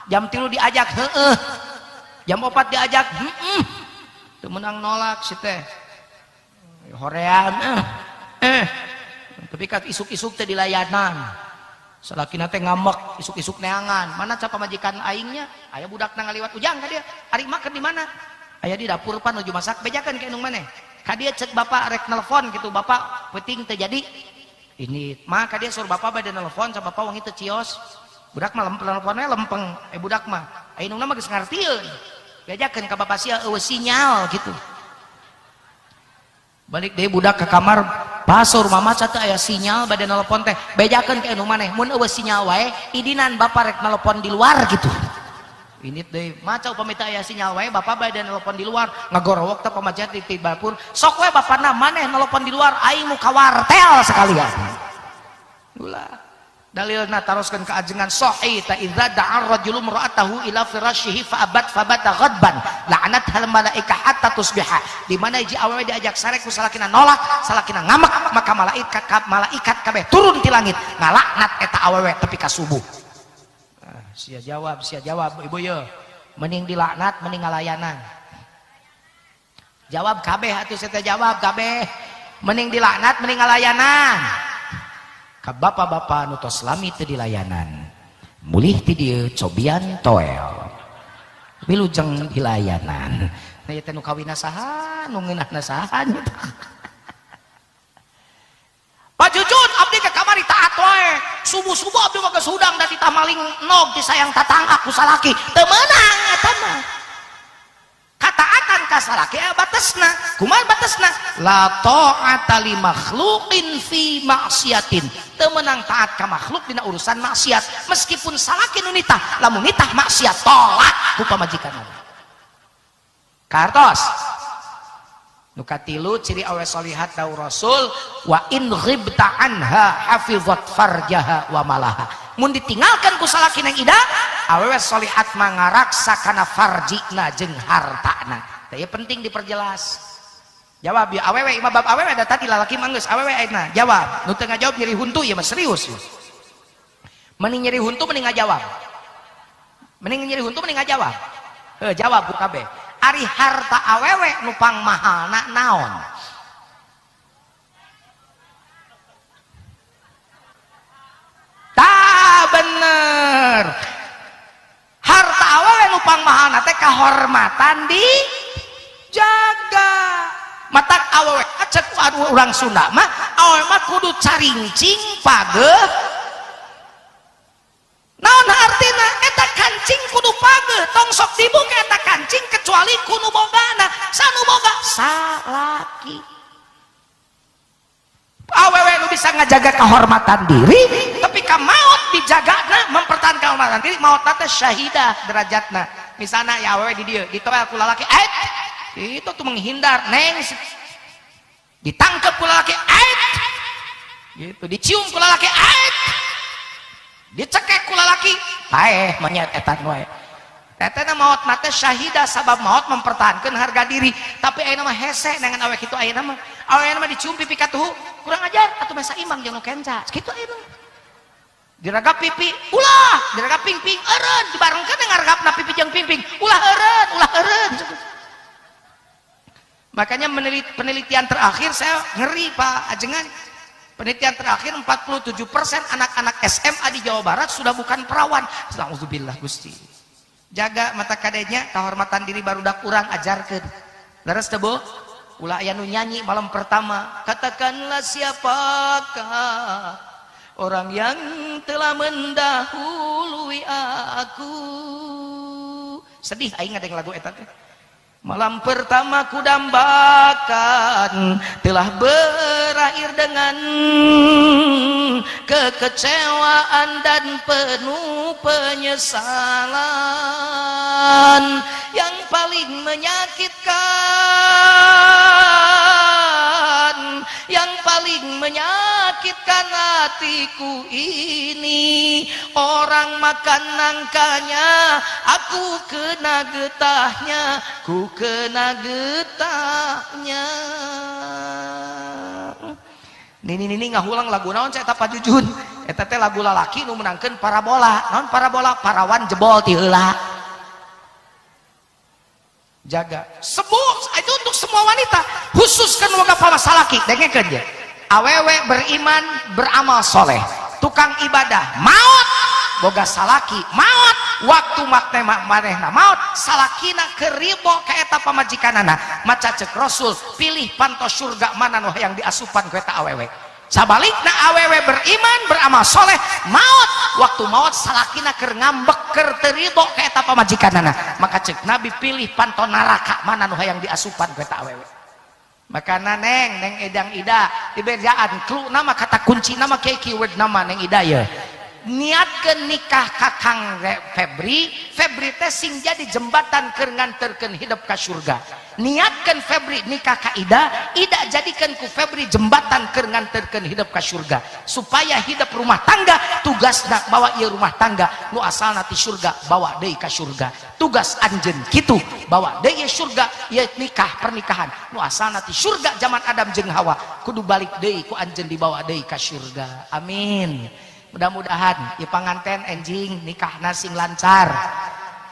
[SPEAKER 1] Jam 3 diajak heueuh. Jam 4 diajak, teu meunang nolak si teh. Hoream, Tapi kat isuk-isuk teh dilayanan. Salakina teh ngambek, isuk-isuk neangan. Mana cap pamajikan aingnya? Aya budakna ngaliwat ujang ka dia. Ari mah keur di mana? Aya di dapur pan nuju masak, bejakeun ka indung maneh. Ka dia cek bapak rek nelpon gitu, bapak peuting teu jadi. Ini mah ka dia suruh bapak bade nelpon sa bapak wangi teu cios. Budak mah nelponnya lempeng, budak mah. Indungna mah geus ngartieun. Diajakeun ka bapak sia eueuh sinyal gitu. Balik deui budak ke kamar, pasur mama teu aya sinyal bade nelpon teh. Bejakeun ka indung maneh, mun eueuh sinyal wae, idinan bapak rek nelpon di luar gitu. Ini deui, maca upami teu aya sinyal wae, bapak bade nelpon di luar, ngagorowok teh pamajikan di dapur. Sok we bapana maneh nelpon di luar, aing nu ka wartel sekalian. Ulah. Dalilna taroskeun ka ajengan sahih ta idza da'a rajulu imra'atahu ila firasyihi fa abat fabata ghadban la'anat hal malaika hatta tusbiha. Di mana hiji awewe diajak sare ku salakina nolak, salakina ngamek, maka malaikat kabeh turun ti langit ngalaknat eta awewe tepi ka subuh. Sia jawab ibu ye. Mending dilaknat mending ngalayanan. Jawab kabeh atuh saya jawab kabeh. Mending dilaknat mending ngalayanan. Ka bapak-bapak nu tos lami teu dilayanan mulih ti dieu cobian toel wilujeng dilayanan. Nah ieu teh nu kawinna saha nu ngeunahna saha. Pak Jujun abdi ke kamari taat wae subuh-subuh abdi mah geus hudang da ditah maling nog disayang tatangga ku salaki teu meunang eta mah. Kataatan ka salaki aya batesna. Kumaha batesna? La ta'ata li makhluqin fi maksiatin. Teu meunang taat ka makhluk dina urusan maksiat. Meskipun salaki nu nitah, lamun nitah maksiat tolak ku pamajikanna. Kartos. Nu katilu ciri awewe solihat dawuh Rasul wa in ghibta anha hafizat farjaha wa malaha. Mun ditinggalkan ku salaki Neng Ida, awewe solihat mangaraksa kana farjina jeung hartana. Tah ieu penting diperjelas. Jawab ya awewe imah bab awewe da tadi lalaki mah geus awewe ayeuna. Jawab. Nu teu ngajawab nyeri huntu ieu mah serius. Mending nyeri huntu mending ngajawab. Mending nyeri huntu mending ngajawab. Heuh jawab ku kabeh. Ari harta awewe nu pangmahalna naon? Tah bener. Harta awewe nu pangmahalna teh kahormatan dijaga. Matak awewe cek urang Sunda mah awewe mah kudu carincing pageuh. Naon artina eta kancing kudu pageuh, tong sok dibuka eta kancing kecuali ku nu bogana. Sanu boga salaki. Awewe nu bisa ngajaga kehormatan diri tapi ka maot dijagana mempertahankan kehormatan diri, maot teh syahidah derajatna. Misalna ya awewe di dieu ditoel ku lalaki, itu tuh menghindar neng, ditangkep ku lalaki, gitu, dicium ku lalaki, dicekek ku lalaki, paeh monyet eta wae. Tetehna maot mate syahidah sabab maot mempertahankan harga diri. Tapi ayeuna mah hese dengan awewe kitu ayeuna mah. Awewe mah dicium pipi katuhu, kurang ajar atuh masa imang jeung nu kenca. Kitu ayeuna. Diragap pipi, ulah, diragap pingping, eureun, dibarengkeun ngaragapna pipi jeung pingping, ulah eureun, ulah eureun. Makanya penelitian terakhir saya ngeri Pak Ajengan. Penelitian terakhir 47% anak-anak SMA di Jawa Barat sudah bukan perawan. Alhamdulillah Gusti. Jaga mata kadenya, kehormatan diri barudak urang ajarkeun. Leres teu Bu? Ulah aya nu nyanyi malam pertama, katakanlah siapakah orang yang telah mendahului aku. Sedih aing ngadeng lagu eta teh. Malam pertama ku dambakan telah berakhir dengan kekecewaan dan penuh penyesalan. Yang paling menyakitkan, yang paling menyakitkan hatiku ini, orang makan nangkanya, aku kena getahnya, ku kena getahnya. Nini ngahulang lagu naon cek eta Pak Jujun. Eta teh lagu lalaki nu menangkeun parabola. Naon parabola? Parawan jebol ti heula. Jaga. Semua itu untuk semua wanita, khususkan warga salaki. Dengekeun je. Awewe beriman, beramal soleh, tukang ibadah, maot boga salaki, maot waktu manehna maot salakina keribo ka eta pamajikanana. Maca cek Rasul, pilih pantos surga mana nu hayang diasupan ku eta awewe. Sabalikna awewe beriman, beramal soleh, maot waktu maot salakina keur ngambek keur teu rido ka eta pamajikanana. Maka cek Nabi, pilih panto neraka mana nu hayang diasupan ku eta awewe. Makana neng edang ida dibejaan klu nama kata kunci nama keyword nama neng ida ya. Niatkeun nikah ka Kang Febri, Febri teh sing jadi jembatan keur nganterkeun hidup ka surga. Niatkeun Febri nikah ka Ida, Ida jadikan ku Febri jembatan keur nganterkeun hidup ka surga. Supaya hidup rumah tangga tugasna bawa ieu rumah tangga nu asalna ti surga bawa deui ka surga. Tugas anjeun kitu bawa deui surga ieu nikah pernikahan nu asalna ti surga zaman Adam jeung Hawa kudu balik deui ku anjeun dibawa deui ka surga. Amin. Mudah-mudahan ieu panganten enjing nikahna sing lancar,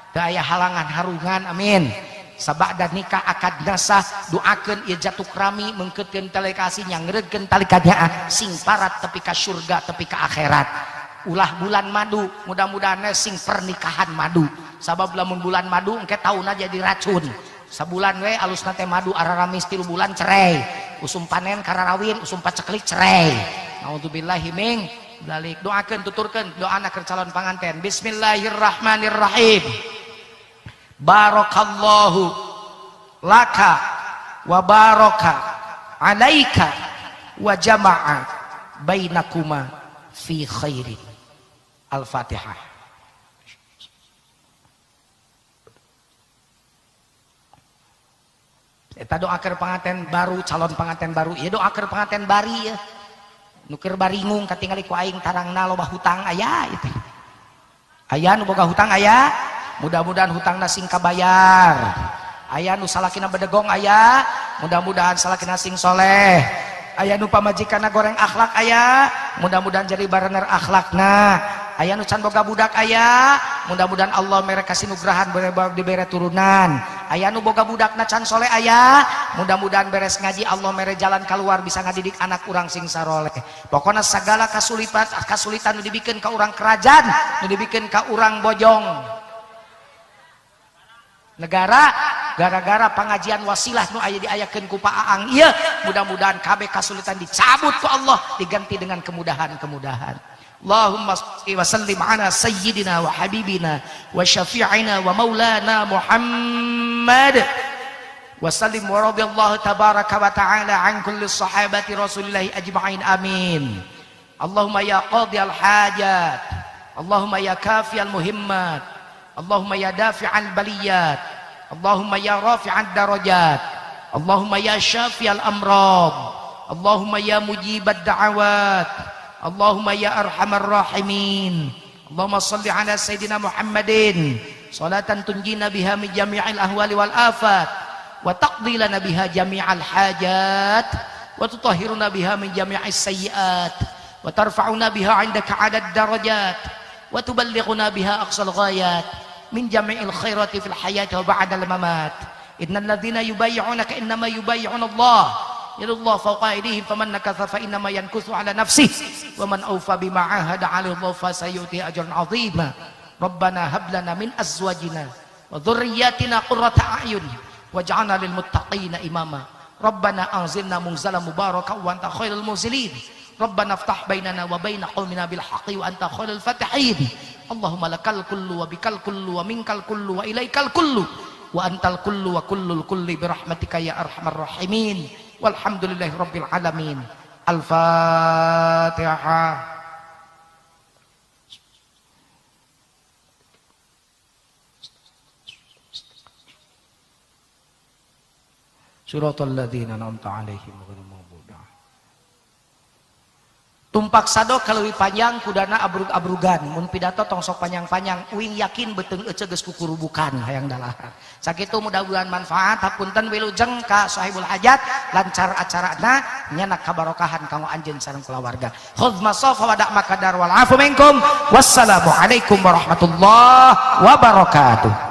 [SPEAKER 1] teu aya halangan harungan, amin. Sabada nikah akad nasah doakeun ieu jatuk rami mengkeutkeun tali kasih nyangreudkeun tali kanyaah sing parat tepi ka surga tepi ka akhirat. Ulah bulan madu, mudah-mudahan sing pernikahan madu. Sabab lamun bulan madu engke taunna jadi racun. Sabulan we alusna teh madu araramis 3 bulan cerai. Usum panen kararawin, usum paceklik cerai. Naudzubillahi min dzalik. Doakeun tuturkeun doana keur calon panganten. Bismillahirrahmanirrahim. Barakallahu laka wa baraka alaika wa jama'a bainakuma fi khairin. Al-Fatihah. Eta doa keur panganten baru, calon panganten baru. Ieu doa keur panganten bari ya. Nu keur baringung katingali ku aing tarangna loba hutang aya itu. Aya nu boga hutang aya, mudah-mudahan hutangna sing kabayar. Aya nu salakina bedegong aya, mudah-mudahan salakina sing soleh. Aya nu pamajikanna goreng akhlak aya, mudah-mudahan jadi barener akhlakna. Aya nu can boga budak aya, mudah-mudahan Allah mere kasinugrahan dibere turunan. Aya nu boga budakna can soleh aya, mudah-mudahan beres ngaji Allah mere jalan keluar bisa ngadidik anak urang sing saroleh. Pokona sagala kasulitan nu dibikeun ka urang kerajaan, nu dibikeun ka urang Bojong negara, gara-gara pengajian wasilah nu aya diayakeun ku Pak Aang ieu, mudah-mudahan kabeh kasulitan dicabut ku Allah, diganti dengan kemudahan-kemudahan. Allahumma shalli wa sallim ala sayyidina wa habibina wa syafi'ina wa maulana Muhammad wa sallim wa radhiyallahu tabaraka wa ta'ala an kulli sahabati rasulillahi ajma'in amin. Allahumma ya qadiyal hajat, Allahumma ya kafiyal muhimmat, Allahumma ya dafi'al baliyat, Allahumma ya rafi'ad darajat, Allahumma ya syafi'al amrad, Allahumma ya mujibad da'awat, Allahumma ya arhamar rahimin. Allahumma salli ala sayyidina Muhammadin salatan tunjina biha min jami'il ahwali wal afat, wa taqdi lana biha jami'al hajat, wa tutahhiruna biha min jami'is sayyiat, wa tarfa'una biha 'indaka 'adad darajat, wa tuballighuna biha aqsal ghayat min jami'il khairati fil hayati wa ba'dal mamat. Innal ladzina yubayyi'unaka innama yubayyi'una Allah yadullah fawqa aydihim faman nakatha fa innama yankuthu ala nafsihi wa man awfa bima 'ahada 'alaihi Allah fa sayu'ti ajran 'azima. Rabbana hab lana min azwajina wa dhurriyyatina qurrata a'yun waj'alna lil muttaqina imama. Rabbana anzilna munzalan mubarakan wa anta khairul munzilin. Rabbana aftah bainana wa baina qaumina bil haqqi wa anta khairul fatihin. Allahumma lakal kullu wa bikal kullu wa minkal kullu wa ilaikal kullu wa antal kullu wa kullul kulli bi rahmatika ya arhamar rahimin. Walhamdulillahi rabbil alamin. Al-Fatihah. Suratul ladzina an'amta 'alaihim ghairil maghdubi. Tumpak sado kaleuwih panjang kudana abrug-abrugan, mun pidato tong sok panjang-panjang, uing yakin beuteung ece geus kukurubukan hayang dalahar. Sakitu mudah-mudahan manfaat, hapunten wilujeng ka sahibul hajat, lancar acarana, nyanak kabarokahan kanggo anjeun sareng kulawarga. Khudz masafa wa da' makadar wal afu minkum. Wassalamualaikum warahmatullahi wabarakatuh.